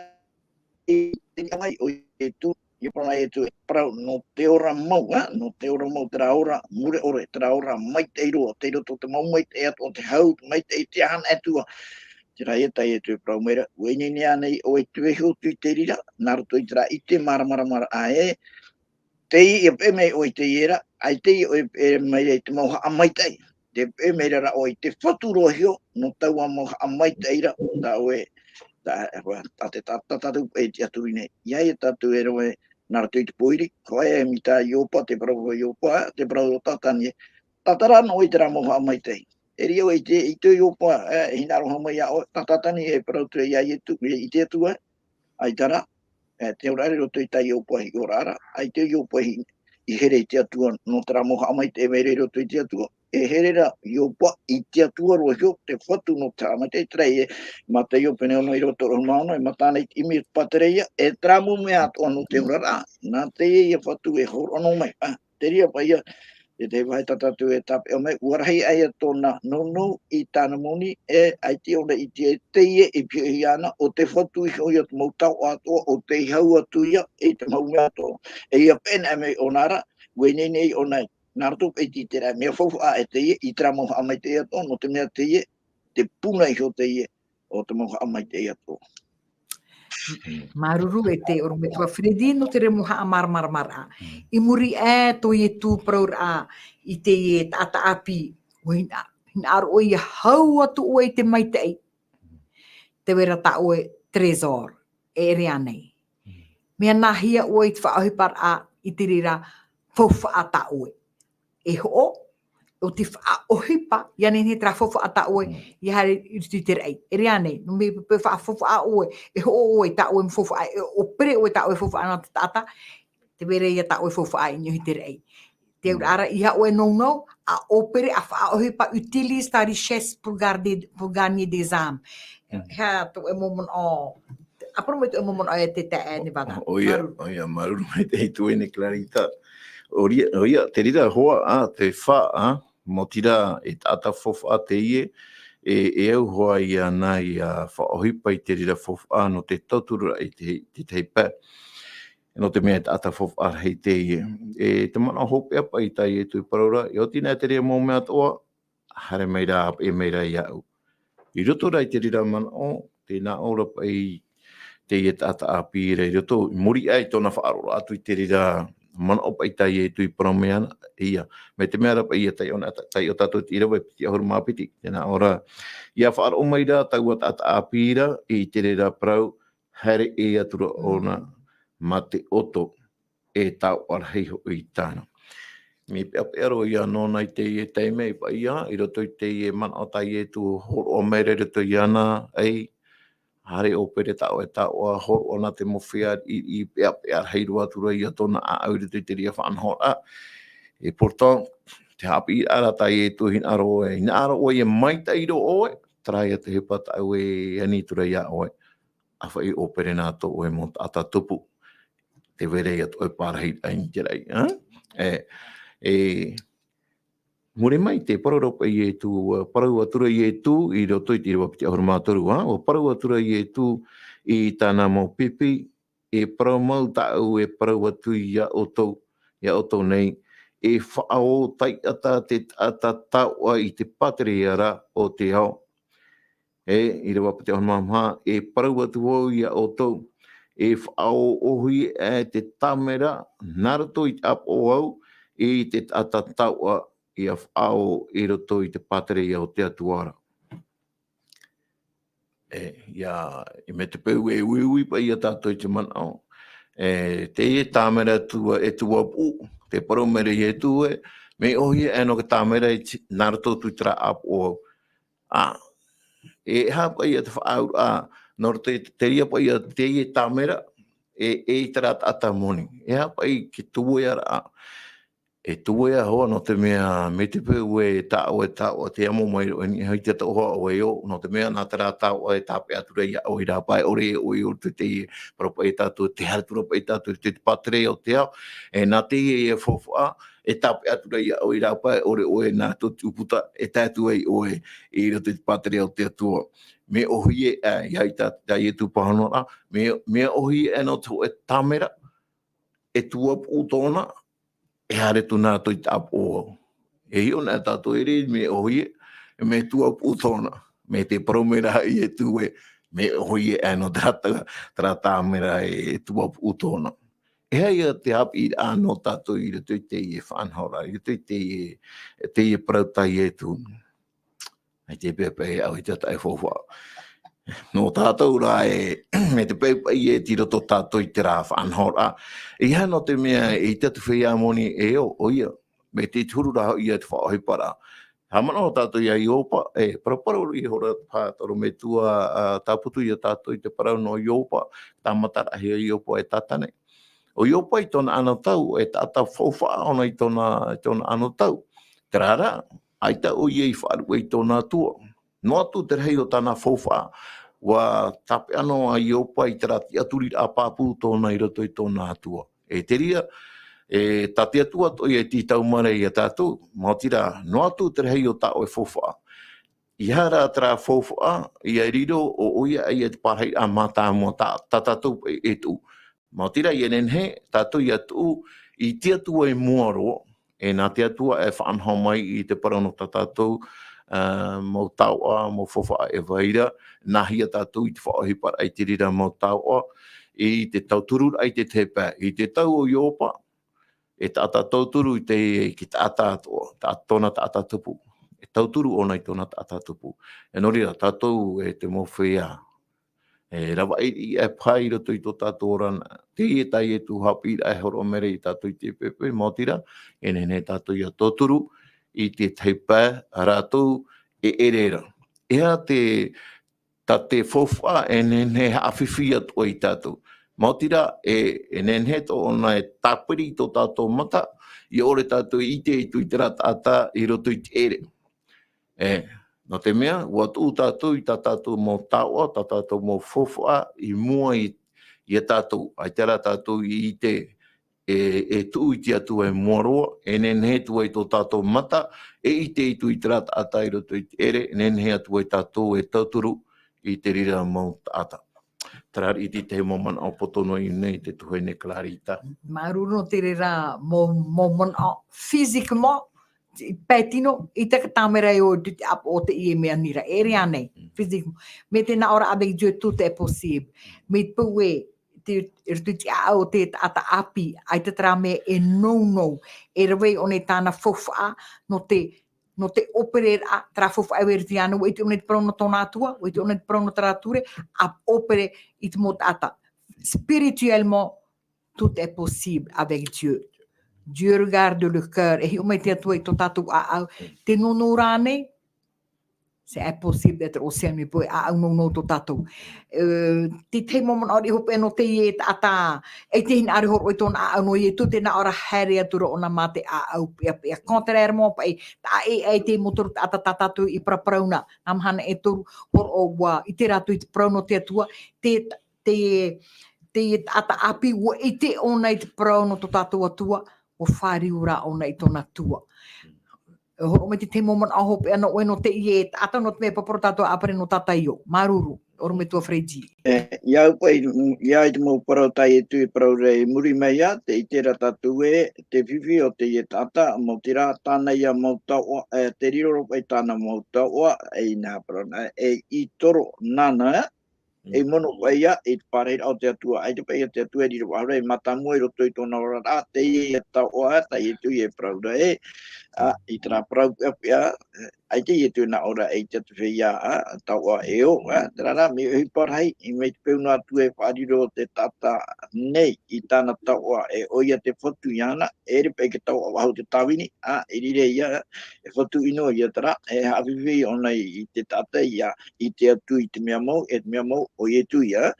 i te ʻāʻau o Ietu, ʻia parau nā Ietu, e parau nō te ora mau, ā, nō te ora mau, terā ora mure ʻore, terā ora maitaʻi roa, tei roto te mau maitaʻi atoʻa, te hau, te maitaʻi, te ʻāhana atoʻa. Terā ia tā Ietu e parau mai ra, ʻua ineine ānei ʻoe i te vaiiho atu i te reira, nā roto i terā ʻite māramarama ra ē, teie ʻia peʻe mai ʻoe i teie ra, ʻaita ʻoe e peʻe mai ra i te mau haʻamaitaʻi. Tē peʻe mai ra ʻoe i te fatu roa iho, nō taua mau haʻamaitaʻi ra, tā ʻoe, tā, tā te, tā, tā tātou e tiʻaturi nei. ʻEiaha tātou e rave, nā roto i te pōiri, hōʻē mai tā Iopa, te parau o Iopa, te parau o Tātani, tātara noa i terā mau haʻamaitaʻi. E riro ʻoe i te, i te Iopa, e, hinaʻaro mai iā ʻoe, tā Tātani e parau atu ra iā Ietu, e, i te Atua, ʻaita rā, e, te ora ra i roto i tā Iopa hiʻoraʻa ra, ʻaita Iopa i, i here i te Atua, nō terā mau haʻamaitaʻi e vai ra i roto i te Atua. E here ra Iopa i te Atua roa iho, te fatu nō te haʻamaitaʻi, terā e, Mataio pene ono ʻīrava toru ʻahuru mā ono, e mata ānei i te ʻimi o te pātireia, e terā mau mea atoʻa nō te oraraʻa, nā teie ia fatu e hōroʻa noa mai. Ā, te reira paʻi ia, e te vāhi tā tātou e tāpeʻa mai, ʻua rahi aʻe ia tōna nounou i tāna moni, e ʻaita ʻōna i ʻite ē teie e pihaʻi iāna, ʻo te fatu iho ia te mau taoʻa atoʻa, ʻo tei hau atu ia i te mau mea atoʻa. E ʻia peʻe noa mai ʻōna ra, ʻua ineine ʻōna, nā roto paʻi i te reira mea faufaʻa ē teie, i terā mau haʻamaitaʻi atoʻa, nō te mea teie, te puna iho teie, o te mau haʻamaitaʻi atoʻa. Mm. Māuruuru e te ʻorometua Freddy, nō te reira mau haʻamāramaramaraʻa. Mm. I muri aʻe tō Ietu parauraʻa i teie taʻata ʻāpī, ʻua hina-, hinaʻaro ʻoe ʻia hau atu ʻoe i te maitaʻi. Tē vai ra tā ʻoe trésor, e ʻere ānei. Mm. Mea nāhea ʻoe i te faʻaʻohiparaʻa i te reira faufaʻa tā ʻoe. E hoʻo, ʻo te faʻaʻohipa, ʻia nehenehe terā faufaʻa tā ʻoe, mm, ʻia haere i roto i te raʻi. ʻEre ānei, nō te mea pe faʻafaufaʻa ʻoe, e hoʻo ʻoe tā ʻoe mau faufaʻa, e ʻōpere ʻoe tā ʻoe faufaʻa nā te taʻata, tē vai ra ia tā ʻoe faufaʻa i niʻa i te raʻi. Te auraʻa ra, ʻeiaha ʻoe e nounou, ʻa ʻōpere, ʻa faʻaʻohipa, utilise ta richesse pour garder, pour gagner des âmes. Mm. Hea tō ʻoe mau manaʻo, ʻa parau mai tō ʻoe mau manaʻo e te taeaʻe Nevada. ʻO-, ʻoia, māuruuru. ʻOia, māuruuru maitaʻi e tuahine Clarita. ʻOia, ʻoia, te reira hoʻi, ā, te fā, ā, maoti rā, e taʻata faufaʻa teie, e, e au hoʻi iāna ʻia faʻaʻohipa i te reira faufaʻa nō te tauturu i te, te tahi pae. Nō te mea e taʻata faufaʻa rahi teie. E te manaʻo hopeʻa paʻi tā Ietu i parau ra, ʻia oti na te reira mau mea atoʻa, haere mai ra, e mai ra iāʻu. I roto rā i te reira manaʻo, tē nā ʻō ra paʻi teie taʻata ʻāpī ra i roto, i muri aʻe i tōna faʻaroʻo atu i te reira manaʻo paʻi tā Ietu i parau mai ana, ʻeia. Mai te mea ra paʻi ʻia taiʻo na, ta-, taiʻo tātou i te ʻīrava e piti ʻahuru mā piti, tē nā ʻō ra, ʻia faʻaroʻo mai ra taua taʻata ʻāpī ra i te reira parau, haere ʻē atu ra ʻōna mā te ʻoto e taoʻa rahi hoʻi tāna. Mea peʻapeʻa roa ia nōna i teie taime i paʻi ā, i roto i teie manaʻo tā Ietu hōroʻa mai ra i roto iāna, ʻei, haere ʻōpere tā ʻoe taoʻa, hōroʻa nā te mau feiā i, i peʻapeʻa rahi roa atu ra ia tōna ʻāʻau i roto i te reira faʻanahoraʻa. Et pourtant, te haʻapiʻiraʻa tā Ietu e hinaʻaro ē, hinaʻaro ʻoe e maitaʻi roa ʻoe, terā ia te ʻohipa tāʻu e ani atu ra iā ʻoe. ʻA faʻaʻōpere nā tō ʻoe mau taʻata tupu. Tē vai ra ia tō ʻoe parahiraʻa i te raʻi, ā? E, e, muri mai tē parau ra paʻi Ietu, ā, parau atu ra Ietu i roto i te ʻīrava piti ʻahuru mā toru, ā? ʻUa parau atu ra Ietu i tāna mau pipi, e parau mau tāʻu e parau atu iā ʻoutou, iā ʻoutou nei, e faʻaō taʻata te taʻata taoʻa i te pātereia ra o te ao. E, ʻīrava piti ʻahuru mā maha, e parau atu vau iā ʻoutou, e faʻaō ʻōhie aʻe te tāmera, nā roto i te ʻāpoʻo au, i te taʻata taoʻa, ʻia faʻaō i roto i te pātereia o te Atua ra. E, ia, e mai te peu e uiui paʻi ia tātou i te manaʻo. E, teie tāmera e tuapuʻu, tē parau mai ra Ietu ē, mea ʻōhie aʻe noa te tāmera i te, nā roto atu i terā ʻāpoʻo au. Ā, e aha paʻi ia te faʻaauraʻa, nō te, te reira paʻi ia teie tāmera, e, e ʻite ra taʻata moni. E aha paʻi te tuaʻaraʻa. E tuaʻa hoʻi nō te mea, mai te peu ē tā ʻoe, tā ʻoe, tē amo mai roa i niʻa i te taoʻa ʻoe ʻo, nō te mea nā terā taoʻa e tāpeʻa atu ra iā ʻoe i rāpae, ʻore ʻoe i roto i te, parau paʻi tātou, tē haere atu ra paʻi tātou i te pātereia o te ao, e nā teie faufaʻa, e tāpeʻa atu ra iā ʻoe i rāpae, ʻore ʻoe nā tō te ʻūputa, e tae atu ai ʻoe i roto i te pātereia o te Atua. Mea ʻōhie aʻe, ia i tā, tā Ietu pāhonoraʻa, mea, mea ʻōhie aʻe nō te hōʻē tāmera, e tuapuʻu tōna, e haere atu nā roto i te ʻāpoʻo au. E hiʻo na tātou e rave, mea ʻōhie, mea tuapuʻu tōna. Mai te parau mai ra Ietu ē, mea ʻōhie aʻe nō terā, terā tāmera e tuapuʻu tōna. E aha ia te haʻapiʻiraʻa nō tātou i roto i teie faʻanahoraʻa, i roto i teie, teie parau tā Ietu. ʻAita e pepe, ʻaita e taʻa faufaʻa. Nō tātou rā e, mai te peu paʻi e tei roto tātou i terā faʻanahoraʻa. E aha nō te mea e ʻite atu feiā moni e ʻo, ʻoia, mai te huru ra hoʻi ia te faʻaʻohiparaʻa. Haʻamanaʻo tātou iā Iopa, e, paraparau i hora pā toro metua, ā, tāputu ia tātou i te parau nō Iopa, tāmataraʻa ia Iopa e tātane. ʻO Iopa i tōna anotau, e taʻata faufaʻa ʻōna i tōna, i tōna anotau. Terā rā, ʻaita ʻoia i faʻaruʻe i tōna Atua. Noa atu te rahi o tāna faufaʻa, ʻua tāpeʻa noa ʻo Iopa i terā tiʻaturiraʻa pāpū tōna i roto i tōna Atua. E te reira, e, tā te Atua atoʻa ia e tītau mai ra iā tātou, maoti rā, noa atu te rahi o tā ʻoe faufaʻa. ʻEiaha rā terā faufaʻa, ʻia riro ʻo, ʻoia, ʻoia te parahiraʻa mātāmua tā, tā tātou e, e tuʻu. Maoti rā, ʻia nehenehe tātou ʻia tuʻu i te Atua i mua roa, e nā te Atua e faʻanaho mai i te parau nō tā tātou, ā, mau taoʻa, mau faufaʻa e vai ra, nā hea tātou i te faʻaʻohiparaʻa i te reira mau taoʻa, i te tautururaʻa i te tahi pae, i te tau o Iopa, e taʻata tauturu i te, ki te taʻata atoʻa, tā tōna taʻata tupu. E tauturu ʻōna i tōna taʻata tupu. E nō reira, tātou e te mau feiā. E ravaʻi i, e paha i roto i tō tātou ora na. Teie tā Ietu haʻapiʻiraʻa e hōroʻa mai ra iā tātou i te pepe, maoti rā, e nehenehe tātou ʻia tauturu i te tahi pae rātou e ʻere ra. E aha te, tā te faufaʻa e nehenehe e haʻafifi atu ai iā tātou. Maoti rā, e, e nehenehe atoʻa ʻōna e tāpiri i tō tātou mata, ʻia ʻore tātou e ʻite atu i terā taʻata i roto i te ʻere. E, nō te mea, ʻua tuʻu tātou i tā tātou mau taoʻa, tā tātou mau faufaʻa, i mua i, iā tātou, ʻaita rā tātou i ʻite, e, e tuʻu i te Atua i mua roa, e nehenehe atu ai tō tātou mata, e ʻite atu i terā taʻata i roto i te ʻere, e nehenehe atu ai tātou e tauturu i te reira mau taʻata. Terā riʻi te tahi mau manaʻo poto noa i ʻō nei te tuahine Clarita. Māuruuru nō te reira mau, mau manaʻo physiquement, pae tino, ʻaita te tāmera e ʻō i te ʻāpoʻo o teie mea nira, e ʻere ānei, Mm. physiquement. Mais te nā ʻō ra avec Dieu, tout est possible. Mai te peu ē, te, i roto i te ʻāʻau o te taʻata ʻāpī, ʻaita terā mea e nounou, e rave ʻōna i tāna faufaʻa, nō te, nō te ʻōpereraʻa, terā faufaʻa e vai ra iāna, ʻua ʻite ʻōna i te parau nō tōna Atua, ʻua ʻite ʻōna i te parau nō terā ture, ʻa ʻōpere i te mau taʻata. Spirituellement, tout est possible avec Dieu. Dieu regarde le cœur. E hiʻo mai te Atua i tō tātou ʻāʻau. Te nounou rānei, C'est impossible d'être aussi amis pour a au no no to tatou. Euh, te te mo mon ori hope no te ye ta ta. E te hin ari hor oi ton a no ye tu te na ora hari atu ro ona ma te a au pe pe contrairement pa e ta e e te motor ta ta ta tu i pra prauna. Nam han e tur hor o wa i te ratu i te prauna te tua. Te te te ta ta api wa i te ona i te prauna to tatou atua. O fari ura ona i tona tua. Horo mai te te mo mon a hope ana o no te ye ta ta no te me paporo tatou a pre no tata io. Maruru. Oro me tua Freddy. E, ia au pai, ia i te mau parau tai e tui parau rei muri mai ia, te i tera tatou e, te fifi o te i e tata, mau tira, tana ia mau taua, e, te riro ro pai tana mau taua, e i na parau na, e i toro nana, e mono pai ia, i te parei o te atua, ai te pai o te atua, e riro ahora, e mata mua i roto i tona ora, a, te i e taua, tai e tui e parau rei, a, i tera parau pia pia, ai te Ietu e na ora e te atu fea, a, taua e o, a, tera ra, me ohi parahi, i mei te peu na atu e whaariro te tata nei, i tana taua e o ia te whatu i ana, e ripa i ke taua wahu te tawini, a, e rire ia, e whatu ino ia tera, e hawhiwhi ona i te tata ia, i te atu i te mea mau, e te mea mau, o Ietu ia.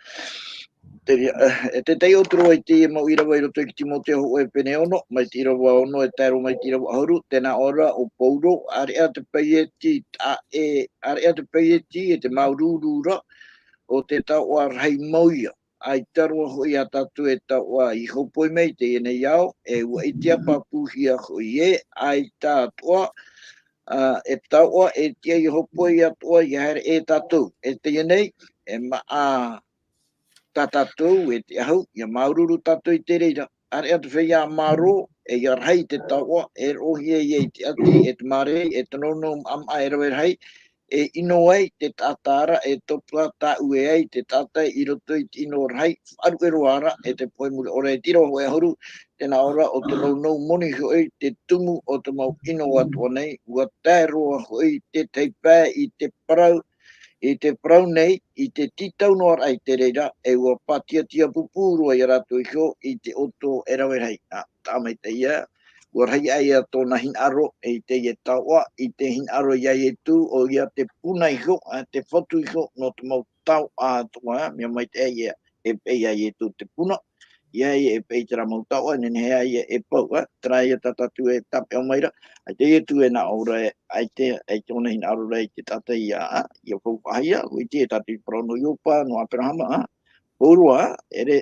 Te ria, e, te tai o turo i te mau irava i roto i ki Timoteo ho e pene ono, mai te irava ono e taero mai te irava ahuru, tena ora o Paulo, are a te paieti, a e, are a te paieti e te maururu ra, o te taua rahi mau ia. Ai taroa hoi a tatu e taua i hopoi mai te ene iao, e ua i te apa puhia hoi e, ai tatoa, a, e taua e tia i hopoi a toa i haere e tatou, e te ene, e ma a tā tātou e te ahu, ia māuruuru tātou i te reira. Are atu fea ia mārō, e ia rahi te taoʻa, e roʻohia ia i te ati, e te mārei, e te nounou maʻamaʻa e rave rahi, e ʻino ai te taʻata ra, e topa tāʻue ai te taʻata i roto i te ʻino rahi, faʻaruʻe roa ra, e te pohe mure ʻore e tiro hōʻē ʻahuru, tēnā ʻō ra ʻo te nounou moni hoʻi te tumu o te mau ʻino atoʻa nei, ua tae roa hoʻi te taipae i te parau, i te parau nei, i te tītau noa raʻa i te reira, e ua pātiatia pupū roa ia rātou iho i te ʻoto e rave rahi. Ā, tāmaitaʻi ia, ua rahi aʻe ia tōna hinaʻaro, i teie taoʻa, i te hinaʻaro ia Ietu, ʻo ia te puna iho, ā, te fatu iho, nō te mau taoʻa atoʻa, mea maitaʻi ia, e peʻe ia Ietu te puna, ʻia ʻia e peʻe i terā mau taoʻa, nehenehe ia e pau, ā, terā ia tā tātou e tāpeʻa mai ra, ʻaita Ietu e nā ʻō ra, ʻaita, ʻaita ʻōna hinaʻaro ra i te taʻata ia, ā, ʻia faufaʻahia, ʻua ʻite e tātou i te parau nō Iopa, nō Aperahama, ā, pauroa, ʻere,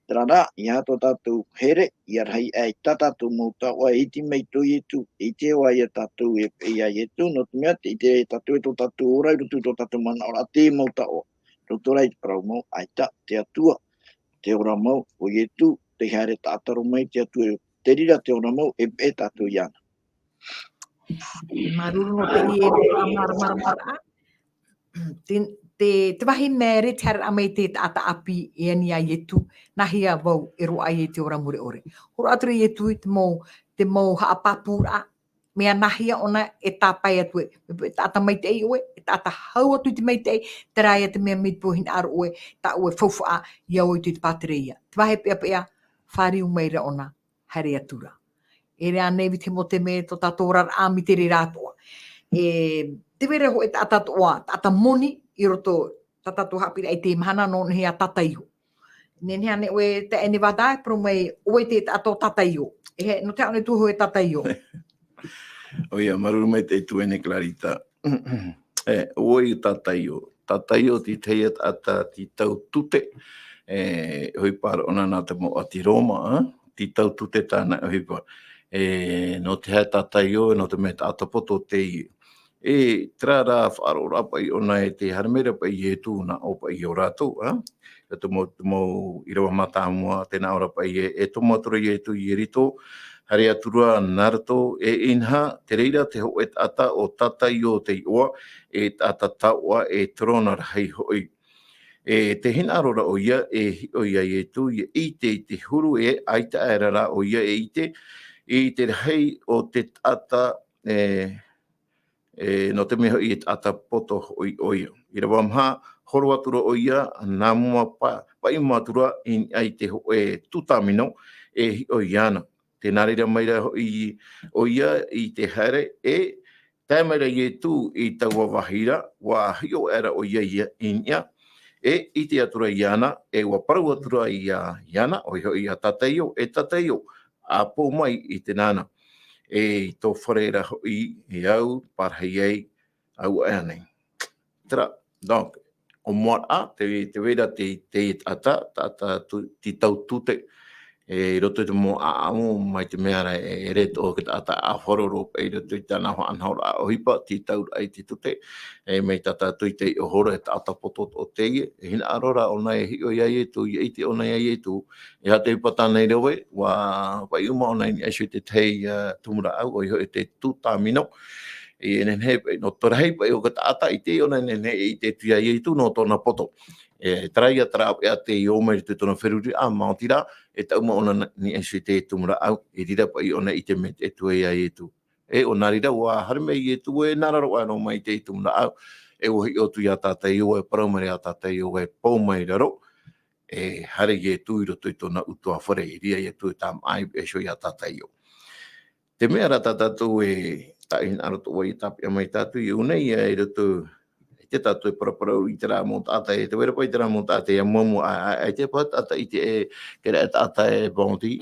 terā rā, ʻeiaha tō tātou here, ʻia rahi aʻe tā tātou mau taoʻa e iti mai tō Ietu, ʻite ā ia tātou e peʻe ia Ietu, nō te mea, tē ʻite ra tātou e tō tātou ora, i roto i tō tātou manaʻo ra, te mau taoʻa, roto rā i te parau mau, ʻaita, te Atua, te ora mau, ʻo Ietu, tei haere taʻata roa mai te Atua, te reira te ora mau, e peʻe tātou iāna. Māuruuru nō teie e mea māramarama ra. Te, te, te vāhi mea here te haereraʻa mai te taʻata ʻāpī e ani ia Ietu, nāhea vau e roaʻa ai te ora mure ʻore. Horo atu ra Ietu i te mau, te mau haʻapāpūraʻa, mea nāhea ʻōna e tāpae atu e, e taʻata maitaʻi ʻoe, e taʻata hau atu i te maitaʻi, terā ia te mea mai te pū hinaʻaro ʻoe, tāʻu e faufaʻa, ia ʻoe i te pātereia. Te vāhi peʻapeʻa, fāriu mai ra ʻōna, haere atu ra. E rā nei viti mo te me tō tātou oraraʻa mai te reira atoʻa. E, te vera hoʻi taʻata atoʻa, taʻata moni, i roto tā tātou haʻapiʻiraʻa i te mahana nō nehenehe a tata iho. Nehenehe ānei ʻoe te ʻene vata, e parau mai, ʻoe te taʻata tata iho. E he, nō te haʻone tū hoʻi tata iho. ʻOia, māuruuru maitaʻi tuahine Clarita. E, ʻoia tata iho. Tata iho te tahi taʻata tītau tute. E, ʻohipa ra ʻōna nā te mau ʻāti Roma, ā? Tītau tute tāna ʻohipa. E, nō te haʻa tata iho, nō te mea taʻata poto teie. E, terā rā faʻaroʻoraʻa paʻi ʻōna e te haere mai ra paʻi Ietu nā ʻō paʻi iho rātou, ā? Te mau, te mau ʻīrava mātāmua, tēnā ʻō ra paʻi e, e tomo atu ra Ietu i Ieriko, haere atu ra nā roto, e inaha, te reira te hōʻē taʻata ʻo tata iho te iʻoa, e taʻata taoʻa, e terona rahi hoʻi. E te hinaʻaro ra ʻoia, e hiʻo ia Ietu, ʻia ʻite i te huru, e ʻaita aʻera rā ʻoia e ʻite, i te rahi o te taʻata, e, e, nō te mea hoʻi e taʻata poto hoʻi ʻoia. ʻĪrava maha, horo atu ra ʻoia, nā mua pa-, paʻi mua atu ra, i niʻa i te hōʻē tū tāmino, e hiʻo iāna. Tē nā reira mai ra hoʻi ʻoia i te haere, e Tae mai ra Ietu i taua vāhi ra, ua hiʻo aʻera ʻoia i, i niʻa, e ʻite atura iāna, e ua parau atura iā, iāna, ʻoia hoʻi iā Tataio, e Tataio, ʻa pō mai i te nānā. E i tō fare ra hoʻi, e au, parahi ai, au aʻe nei. Terā, donc, ʻo Moaraʻa, te, te vai ra te, te taʻata, taʻata tu-, tītau tute, e, i roto i te mau ʻāʻamu, mai te mea ra, e, e rē atoʻa te taʻata ʻāfaro roa paʻi i roto i tāna faʻanahoraʻa ʻohipa, tītauraʻa i te tute, e, mai tā tātou i te iʻoa ra, e taʻata poto atoʻa teie, e hinaʻaro ra ʻōna e hiʻo iā Ietu, ʻia ʻite ʻōna iā Ietu, e aha te ʻohipa tāna i rave, ua paʻi uma ʻōna i niʻa iho i te tahi, ā, tumu rāʻau, ʻoia hoʻi te tū tāmino, e nehenehe, nō te rahi paʻi o te taʻata i te ʻōna, nehenehe e ʻite atu iā Ietu nō tōna poto. E, terā ia, terā paʻi te ʻō mai i roto i tōna feruriraʻa, maoti rā, e taʻu uma ʻōna i niʻa iho i te tumu rāʻau, i reira paʻi ʻōna i ʻite maitaʻi atu ai iā Ietu. E, ʻo nā reira, ua haere mai Ietu e nā raro aʻe noa mai i te tumu rāʻau, e ua hiʻo atu iā Tataio, e parau mai iā Tataio, e pō mai i raro, e haere Ietu i roto i tōna ʻutuāfare, i reira Ietu e tāmāʻa iho iā Tataio. Te mea rā tā tātou e, tā hinaʻaro atoʻa vau e tāpeʻa mai tātou i ʻō nei, e, i roto, ʻaita tātou e paraparau i terā mau taʻata, e te vai ra paʻi terā mau taʻata, ʻia muamua, ʻa, ʻa, ʻaita paʻi taʻata i te, e, terā taʻata e bounty,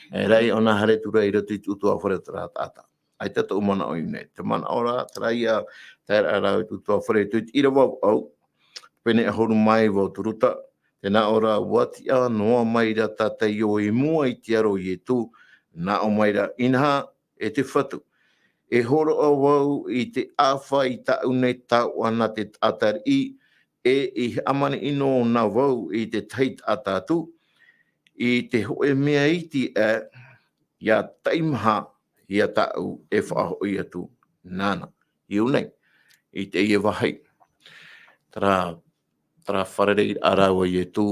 e, rā ʻōna haere atu ra i roto i te ʻutuāfare o terā taʻata. ʻAita tōʻu manaʻo i ʻō nei. Te manaʻo ra, terā ia, tae ra rā i te ʻutuāfare, i te ʻīrava vaʻu, pene ʻahuru mā iva o te Ruta, tē nā ʻō ra, ua tiʻa noa mai ra Tataio i mua i te aro o Ietu, nā ʻō mai ra, inaha, e te Fatu. E hōroʻa vau i te ʻāfa i tāʻu nei tauʻana te taʻata riʻi, e i hāmani ʻino na vau i te tahi taʻata atu, i te hōʻē mea iti aʻe, ʻia taimaha ia tāʻu e faʻahoʻi atu nāna. I ʻō nei, i teie vāhi. Terā, terā fārereiraʻa rāua Ietu,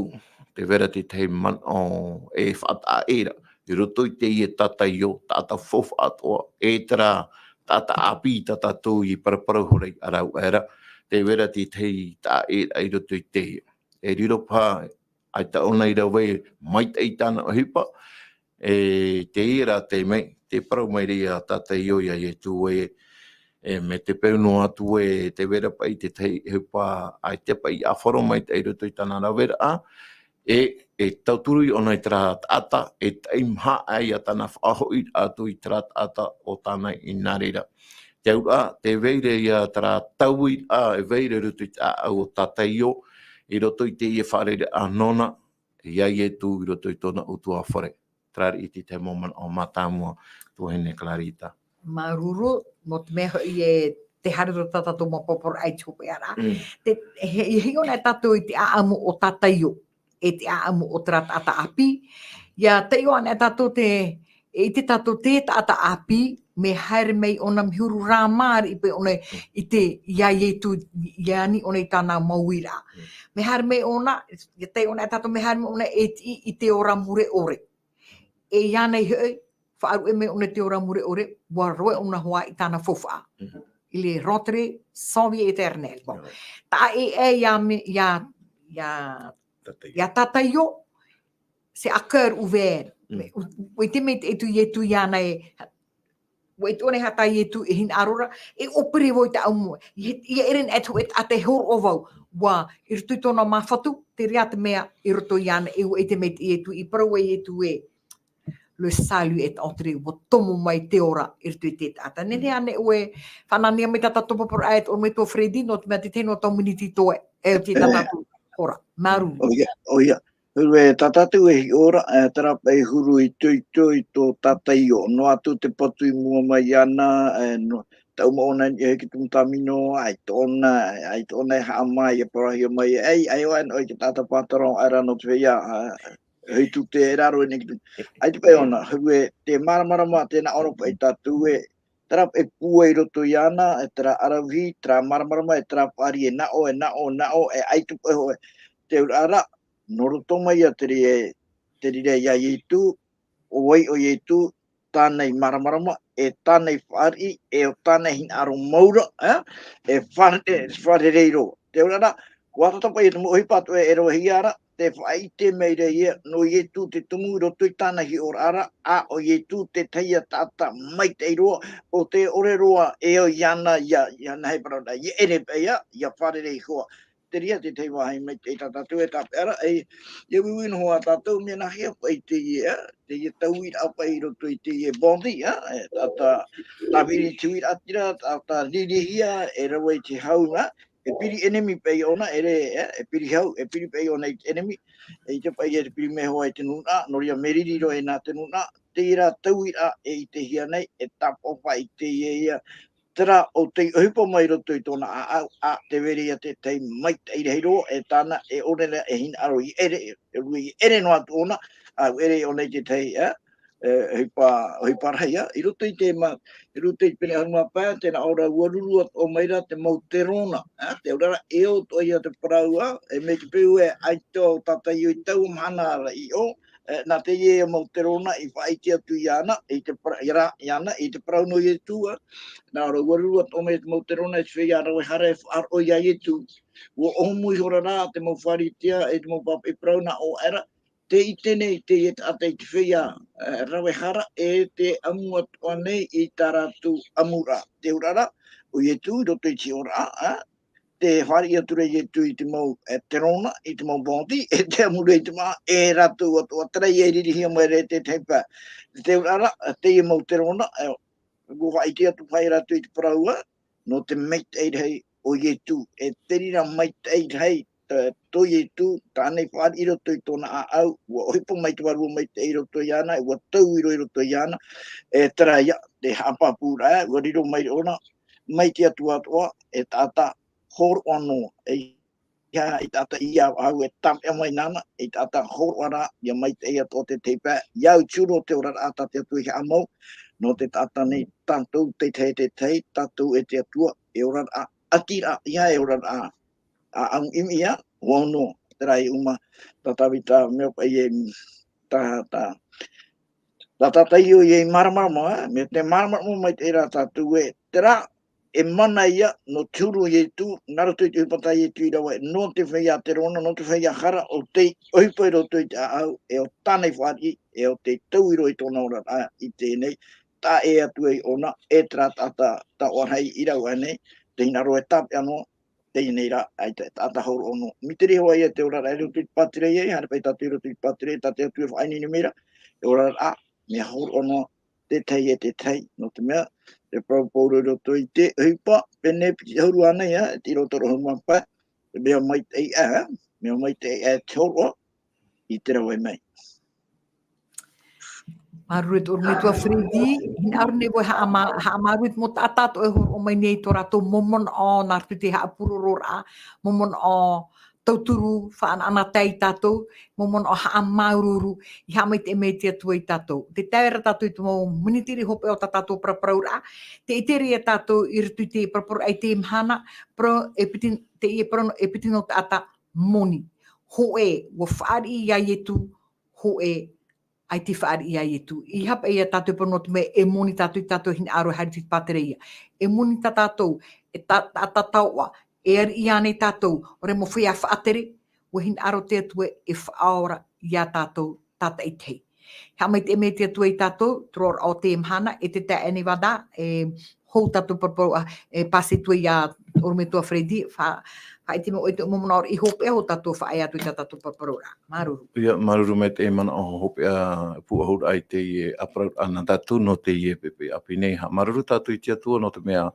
te vai ra te tahi manaʻo e faʻataʻa ra, i roto i teie Tataio, taʻata faufaʻa atoʻa, e terā taʻata ʻāpī tā tātou i paraparau iho ra i ʻō nei ra, te vai ra te tahi taʻa i roto i teie. E riro paha, ʻaita ʻōna i rave maitaʻi tāna ʻohipa, e teie rā te mea, tē parau mai ra ia Tataio iā Ietu e, e mai te peu noa atu e te vai ra paʻi te tahi ʻohipa, ʻaita paʻi ʻāfaro maitaʻi i roto i tāna raveraʻa, e, e tauturu ʻōna i terā taʻata, e taimaha aʻe ia tāna faʻahoʻiraʻa atu i terā taʻata ʻo tāna i nā reira. Te auraʻa, te vai ra ia terā tauiraʻa, e vai ra i roto i te ʻāʻau o Tataio, i roto i teie fārereiraʻa nōna, iā Ietu i roto i tōna ʻutuāfare. Terā riʻi te tahi mau manaʻo mātāmua, tuahine Clarita. Māuruuru, nō te mea hoʻi e te haere roa tā tātou mau paraparauraʻa i te hopeʻa ra. Mm. Te, e, e hiʻo anaʻe tātou i te ʻāʻamu o Tataio, e te ʻāʻamu o terā taʻata ʻāpī. ʻIa taiʻo anaʻe tātou te, e ʻite tātou te taʻata ʻāpī, mea haere mai ʻōna, mea huru rā māriʻi paʻi ʻōna i te, iā Ietu, ʻia ani ʻōna i tāna mau uiraʻa. Mm. Mea haere mai ʻōna, ʻia taiʻo anaʻe tātou mea haere mai ʻōna e tiʻi i te ora mure ʻore. E iāna hoʻi, faʻaruʻe mai ʻōna i te ora mure ʻore, ʻua roaʻa ʻōna hoʻi i tāna faufaʻa. Mhm. Il est rentré sans vie éternelle. Bon. Right. Taʻa ʻē ʻē iā me-, iā, iā, Tataio. Iā Tataio, c'est à cœur ouvert. Mm. Mais, ʻo, ʻo ʻite mai te Ietu, Ietu iāna e, ʻua ʻite ʻōna e aha tā Ietu e hinaʻaro ra, e ʻōpere vau i tāʻu mua. ʻIa, ʻia ʻere anaʻe atu e taʻata e hōroʻa vau. ʻUa, i roto i tōna māfatu, terā te mea, i roto iāna, e ʻua ʻite mai te Ietu, i parau ai Ietu e, le salut est entré, ʻua tomo mai te ora i roto i te taʻata. Nehenehe ānei ʻoe e fānaʻo mai tā tātou paraparauraʻa e tō, mai tō Freddy, nō te mea te tahi noa tau miniti atoʻa, e oti tā tātou hora. Māuruuru. ʻOia, ʻoia. Huru e tā tātou e hiʻo ra, e, terā paʻi huru itoito i tō Tataio. Noa atu te patu i mua mai iāna, e, nō, taʻu mau ʻōna i niʻa i te tumu tāmino, ʻaita ʻōna, ʻaita ʻōna e haʻamā ʻia parahia mai, ʻaita, ʻaita ʻōna, ʻoia te taʻata pātoro, ʻaita rā nō te feiā, a, Hei tū te raro e nei ki tū. ʻAita paʻi ʻōna, huru e, te māramarama, tē nā ʻō ra paʻi tātou e, terā paʻi pūai i roto iāna, e terā ʻaravihi, terā māramarama, e terā fāriʻi, e nā ʻō, e nā ʻō, nā ʻō, e ʻaita paʻi hōʻē. Te auraʻa ra, nō roto mai ia te reira, te reira iā Ietu, ʻo vai ʻo Ietu, tāna i māramarama, e tāna i fāriʻi, e ʻo tāna i hinaʻaro mau ra, e, e fāre-, e fārerei roa. Te auraʻa ra, ʻua tata paʻi ia te mau ʻohipa atoʻa e ravehia ra, te faʻaʻite mai ra ia, nō Ietu te tumu i roto i tāna hiʻoraʻa ra, ʻa ʻo Ietu te tahi ā taʻata maitaʻi roa, ʻo tē ʻore roa e au iāna, ia, iāna heparauraʻa, ia ʻere paʻi ia, ia fārerei iho ā. Te reira te tahi vāhi maitaʻi tā tātou e tāpeʻa ra, e, ia uiui noa ā tātou, mea nāhea paʻi teie, ā, teie tauiraʻa paʻi i roto i teie bondi, ā, e, taʻata, tāviri te uiraʻatira, taʻata ririhia, e rave i te hau, ā, e piri ʻenemi paʻi ʻōna, ʻere, ā, e piri hau, e piri paʻi ʻōna i te ʻenemi, e ʻite paʻi ia te piri mea hoʻi i te nūnaʻa, nō reira mea riri roa ē nā te nūnaʻa, teie rā tauiraʻa e ʻitehia nei, e tāpaʻo paʻi teie ia, terā ʻo tei ʻohipa mai roto i tōna ʻāʻau, ā, tē vai ra ia te tahi maitaʻi rahi roa, e tāna e ʻore ra e hinaʻaro i ʻere, e rave i ʻere noa atu ʻōna, ā, ʻere ʻōna i te tahi, ā, e, ʻohipa, ʻohipa rahi, ā, i roto i te ma-, i roto i te pene ʻahuru mā pae, tē nā ʻō ra ʻua ruru atoʻa mai ra te mau terona, ā, te auraʻa e ʻo atoʻa ia te parau, ā, e mai te peu ē, ʻaita ʻo tātaʻi ʻo i taua mahana ra i ʻō, e, nā teie mau terona i faʻaʻite atu iāna, i te para-, i ra-, iāna, i te parau nō Ietu, ā, nā ʻō ra ʻua ruru atoʻa mai te mau terona i te feiā rave hara e faʻaroʻo ia Ietu. ʻUa ʻōmui ihora rā te mau Pharisea, e te mau pāpaʻi parau nā ʻō aʻera, tē ʻite nei teie taʻata i te feiā, e, rave hara, e tē ʻamu atoʻa nei i tā rātou ʻamuraʻa. Te auraʻa, ʻo Ietu, i roto i te hiʻoraʻa, ā, tē fāriʻi atu ra Ietu i te mau, e, terona, i te mau bondi, e tē ʻamu ra i te māʻa, e rātou atoʻa, terā ia e ririhia mai ra e te tahi pae. Te auraʻa, teie mau terona, e, ʻua faʻaʻite atu paʻi rātou i te parau, ā, nō te maitaʻi rahi o Ietu, e te reira maitaʻi rahi, e, tō Ietu, tāna i fāriʻi i roto i tōna ʻāʻau, ʻua ʻohipa mai te Vārua Maitaʻi i roto iāna, ʻua tauturu i roto iāna, e terā ia, te haʻapāpūraʻa, ʻua riro mai ʻōna, mai te Atua atoʻa, e taʻata hōroʻa noa, e ia, i taʻata ia au e tāpeʻa mai nāna, i taʻata hōroʻa rā, ia maitaʻi atoʻa te tahi pae, ia au te huru o te oraraʻa tā te Atua i haʻamau, nō te taʻata nei, tātou te tahi, te tahi, tātou e te Atua, e oraraʻa, ʻati rā, ia e oraraʻa, ā, ʻamu ʻimi ia, ʻua ono, terā e uma, tā Tāvita, mea paʻi e, tā, tā, tā, tā, tā Io, ia i māramarama, ā, mea tē māramarama mai te reira tātou ē, terā, e mana ia, nō te huru o Ietu, nā roto i te ʻohipa tā Ietu i rave, nō te feiā terona, nō te feiā hara, ʻo tei ʻohipa i roto i te ʻāʻau, e ʻo tāna i fāriʻi, e ʻo tei tauturu i tōna oraraʻa i teie nei, taʻa ʻē atu ai ʻōna, e terā taʻata, taʻoʻa rahi i rave nei, te hinaʻaro e tāpeʻa noa, teie nei rā, ʻaita, taʻata hōroʻa noa. Mai te reira hoʻi ia te oraraʻa i roto i te pātireia, haere paʻi tātou i roto i te pātireia, tā te Atua e faʻaineine mai ra, e oraraʻa, mea hōroʻa noa, te tahi e te tahi, nō te mea, te parau Pauro i roto i te ʻohipa, pene piti ʻahuru ānei, ā, te ʻīrava toru ʻahuru mā pae, te mea maitaʻi ā, mea maitaʻi ā te hōroʻa, i te rave mai. Māuruuru e te ʻorometua Freddy, hinaʻaro nei vau e haʻamā-, haʻamāuruuru i te mau taʻata atoʻa e hōroʻa mai nei i tō rātou mau manaʻo, nā roto i te haʻapūrororaʻa, mau manaʻo tauturu, faʻanaʻanatae ia tātou, mau manaʻo haʻamāuruuru, i haʻamaitaʻi mai te Atua ia tātou. Tē tae ra tātou i te mau miniti hopeʻa o tā tātou paraparauraʻa, tē ʻite ra ia tātou i roto i te paraparauraʻa i teie mahana, parau e piti, teie parau e piti nō taʻata moni. Hōʻē, ʻua fāriʻi ia Ietu, hōʻē, ʻaita i fāriʻi ia Ietu. ʻEiaha paʻi ia tātou e parau nō te mea e moni tātou i tā tātou hinaʻaro e haere i te pātireia. E moni tā tātou, e tā, tā, tā taoʻa, e ariʻi ānei tātou, ʻaore mau feiā faʻatere, ʻua hinaʻaro te Atua e faʻaora ia tātou tātaʻitahi. Haʻamaitaʻi mai te Atua ia tātou, te roaraʻa o teie mahana, e te taeaʻe Nevada, e hou tātou paraparauraʻa, e pāse atu ia ʻorometua Freddy, fa-, faʻaʻite mai ʻoe i te mau manaʻo hopeʻa hou tātou faʻaea atu i tā tātou paraparauraʻa. Māuruuru. Ia, māuruuru maitaʻi manaʻo hopeʻa pūʻohuraʻa i teie ʻāparauraʻa nā tātou nō teie poʻipoʻi ʻāpī nei. Haʻamāuruuru tātou i te Atua nō te mea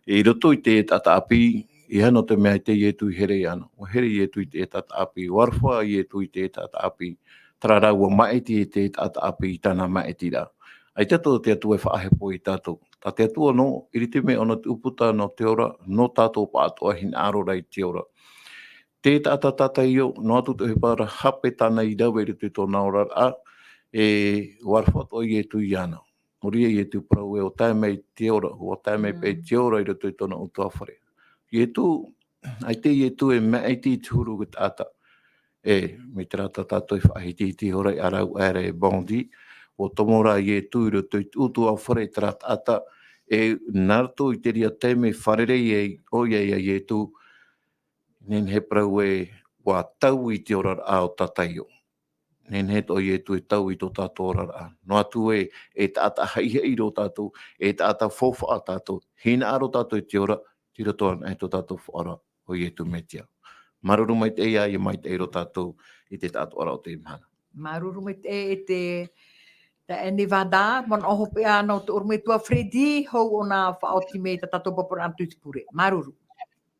i roto i te taʻata ʻāpī, ʻeiaha nō te mea ʻaita Ietu i here iāna. ʻUa here Ietu i te taʻata ʻāpī, ʻua aroha Ietu i te taʻata ʻāpī, terā rā ʻua maʻiti te taʻata ʻāpī i tāna maʻitiraʻa. ʻAita tō te Atua e faʻahepo ia tātou. Tā te Atua noa, ʻiriti mai ʻōna te ʻūputa nō te ora, nō tātou pāʻatoʻa hinaʻaro ra i te ora. Te taʻata tātaʻi ʻo, noa atu te ʻohipa ra hape tāna i rave i roto i tōna oraraʻa, e, ʻua aroha atoʻa Ietu iāna. Nō reira Ietu parau ē ʻua tae mai te ora, ʻua tae mai paʻi te ora i roto i tōna ʻutuāfare. Ietu, ʻaita Ietu e maʻiti i te huru o te taʻata. E, mai terā tā tātou e faʻahitihiti ihora i ʻārauaʻe ra e Bondi, ʻua tomo rā Ietu i roto i te ʻutuāfare terā taʻata, e, nā roto i te reira taime fārerei ai ʻoia ia Ietu, nehenehe parau ē, ʻua tau i te oraraʻa o Tataio. Nehenehe tō Ietu e tau i tō tātou oraraʻa. Noa atu ē, e taʻata haʻihaʻi roa tātou, e taʻata faufaʻa tātou, hinaʻaro tātou i te ora, tei roto anaʻe tō tātou Faʻaora, ʻo Ietu Metia. Māuruuru maitaʻi ā, ʻia maitaʻi roa tātou i te taʻatoʻaraʻa o teie mahana. Māuruuru maitaʻi e te taeaʻe Nevada, manaʻo hopeʻa nō te ʻorometua Freddy, hou ʻōna faʻaoti mai tā tātou paraparauraʻa nā Tuitupure. Māuruuru.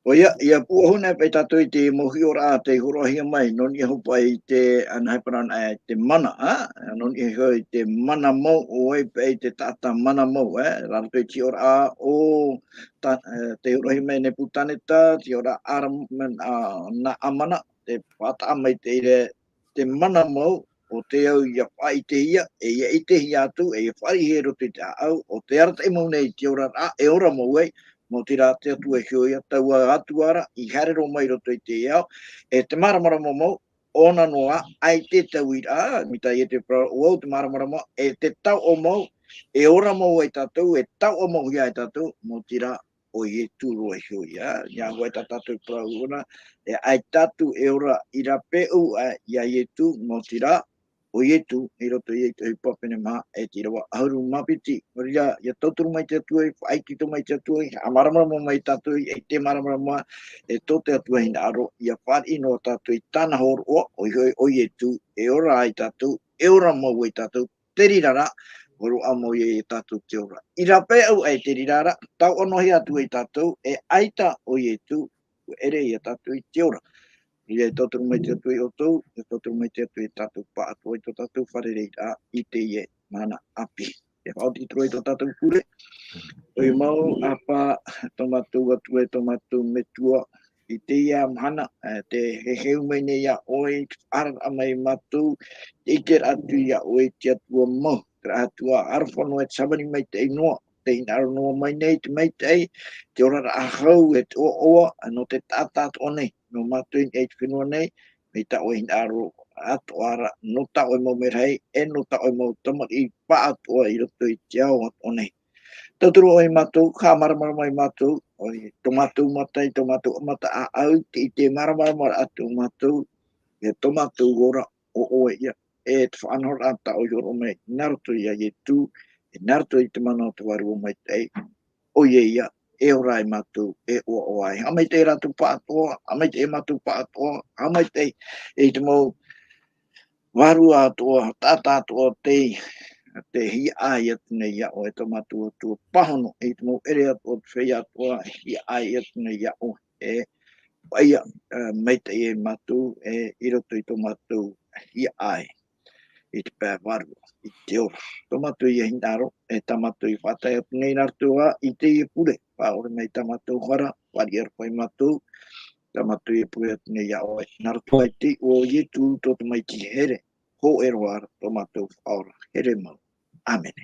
ʻOia, ʻia pūʻohu na paʻi tātou i te mau hiʻoraʻa tei hōroʻahia mai, nō niʻa hoʻi paʻi i te, ā, nā hea parau anaʻe, te mana, ā? Nō niʻa hoʻi i te mana mau, ʻo vai paʻi te taʻata mana mau, ē? Rā roto i te hiʻoraʻa o ta-, ē, tei hōroʻahia mai Nepukaneta, te hiʻoraʻa a Ra-, ā, Naamana, tē faʻataʻa mai te ʻire, te mana mau, ʻo te au ʻia faʻaʻitehia, e ʻia ʻitehia atu, e ʻia fāriʻi i roto i te ʻāʻau, ʻo tē arataʻi mau nei i te oraraʻa, e ora mau ai, maoti rā te Atua e hiʻo ia, taua Atua ra, i haere roa mai i roto i te ao, e te māramarama mau, ʻōna noa, ʻaita e tauiraʻa, mai tā Ietu e parau, ʻo au te māramarama, e te taoʻa mau, e ora mau ai tātou, e taoʻa mau hia ai tātou, maoti rā, ʻo Ietu roa e hiʻo ia, ʻia hoʻi tā tātou e parau ʻōna, e ʻaita atu e ora i rāpae ʻau, ā, iā Ietu, maoti rā, ʻo Ietu, i roto i te tohi Pāpene maha, e te ʻīrava ʻahuru mā piti, nō reira, ʻia tauturu mai te Atua, ʻia faʻaitoito mai te Atua, ʻia māramarama mai tātou, ʻia ʻite māramarama, e tō te Atua hinaʻaro, ʻia fāriʻi noa tātou i tāna hōroʻa, ʻoia hoʻi, ʻo Ietu, e ora ai tātou, e ora mau ai tātou, te reira rā, hōroʻa mau ia iā tātou te ora. I rāpae ʻau aʻe te reira rā, taoʻa noa hia atu ai tātou, e ʻaita ʻo Ietu, ʻua ʻere ia tātou i te ora. ʻIa tauturu mai te Atua iā ʻoutou, ʻia tauturu mai te Atua iā tātou pāʻatoʻa i tō tātou fārereiraʻa i teie mahana ʻāpī. E faʻaoti atu ra i tō tātou pure. ʻOia mau, ʻāpā, tō mātou Atua, e tō mātou Metua, i teie mahana, e, tē heheu mai nei iā ʻoe, i te faʻaararaʻa mai iā mātou, te ʻiteraʻa atu iā ʻoe, te Atua mau, terā Atua aroha noa, e te Sāvana maitaʻi noa, tē hinaʻaro noa mai nei, te maitaʻi, te oraraʻa hau, e te ʻoaʻoa, nō te taʻata atoʻa nei, nō mātou i niʻa i te fenua nei, mai tā ʻoe hinaʻaro atoʻa ra, nō tā ʻoe mau merahi, e nō tā ʻoe mau tamariʻi pāʻatoʻa i roto i te ao atoʻa nei. Tauturu ʻoe iā mātou, haʻamāramarama iā mātou, ʻoe, tō mātou mata, i tō mātou mata ʻāʻau, te ʻite māramarama atu iā mātou, e tō mātou ora, ʻo ʻoe ia, e te faʻanahoraʻa tā ʻoe i hōroʻa mai, nā roto iā Ietu, e nā roto i te mana o te Vārua Maitaʻi, ʻoia ia, e ora ai mātou, e ʻoaʻoa ai. Haʻamaitaʻi rātou pāʻatoʻa, haʻamaitaʻi mātou pāʻatoʻa, haʻamaitaʻi, e i te mau vārua atoʻa, taʻata atoʻa, tei, tei hiaʻai atu nei iā ʻoe, tō mātou Atua pāhono, e i te mau ʻere atoʻa, te feiā atoʻa, hiaʻai atu nei iā ʻoe, e, ʻoia, e, maitaʻi ai mātou, e, i roto i tō mātou hiaʻai i te pae vārua, i te ora. Tō mātou ia hinaʻaro, e tā mātou i faʻatae atu nei nā roto ā, i teie pure, faʻaʻore mai tā mātou hara, fāriʻi aroha iā mātou, tā mātou ia pure atu nei iā ʻoe, nā roto ā i te iʻoa o Ietu, tō te tamaiti here, hōʻē roa ra, tō mātou Faʻaora, here mau. ʻĀmene.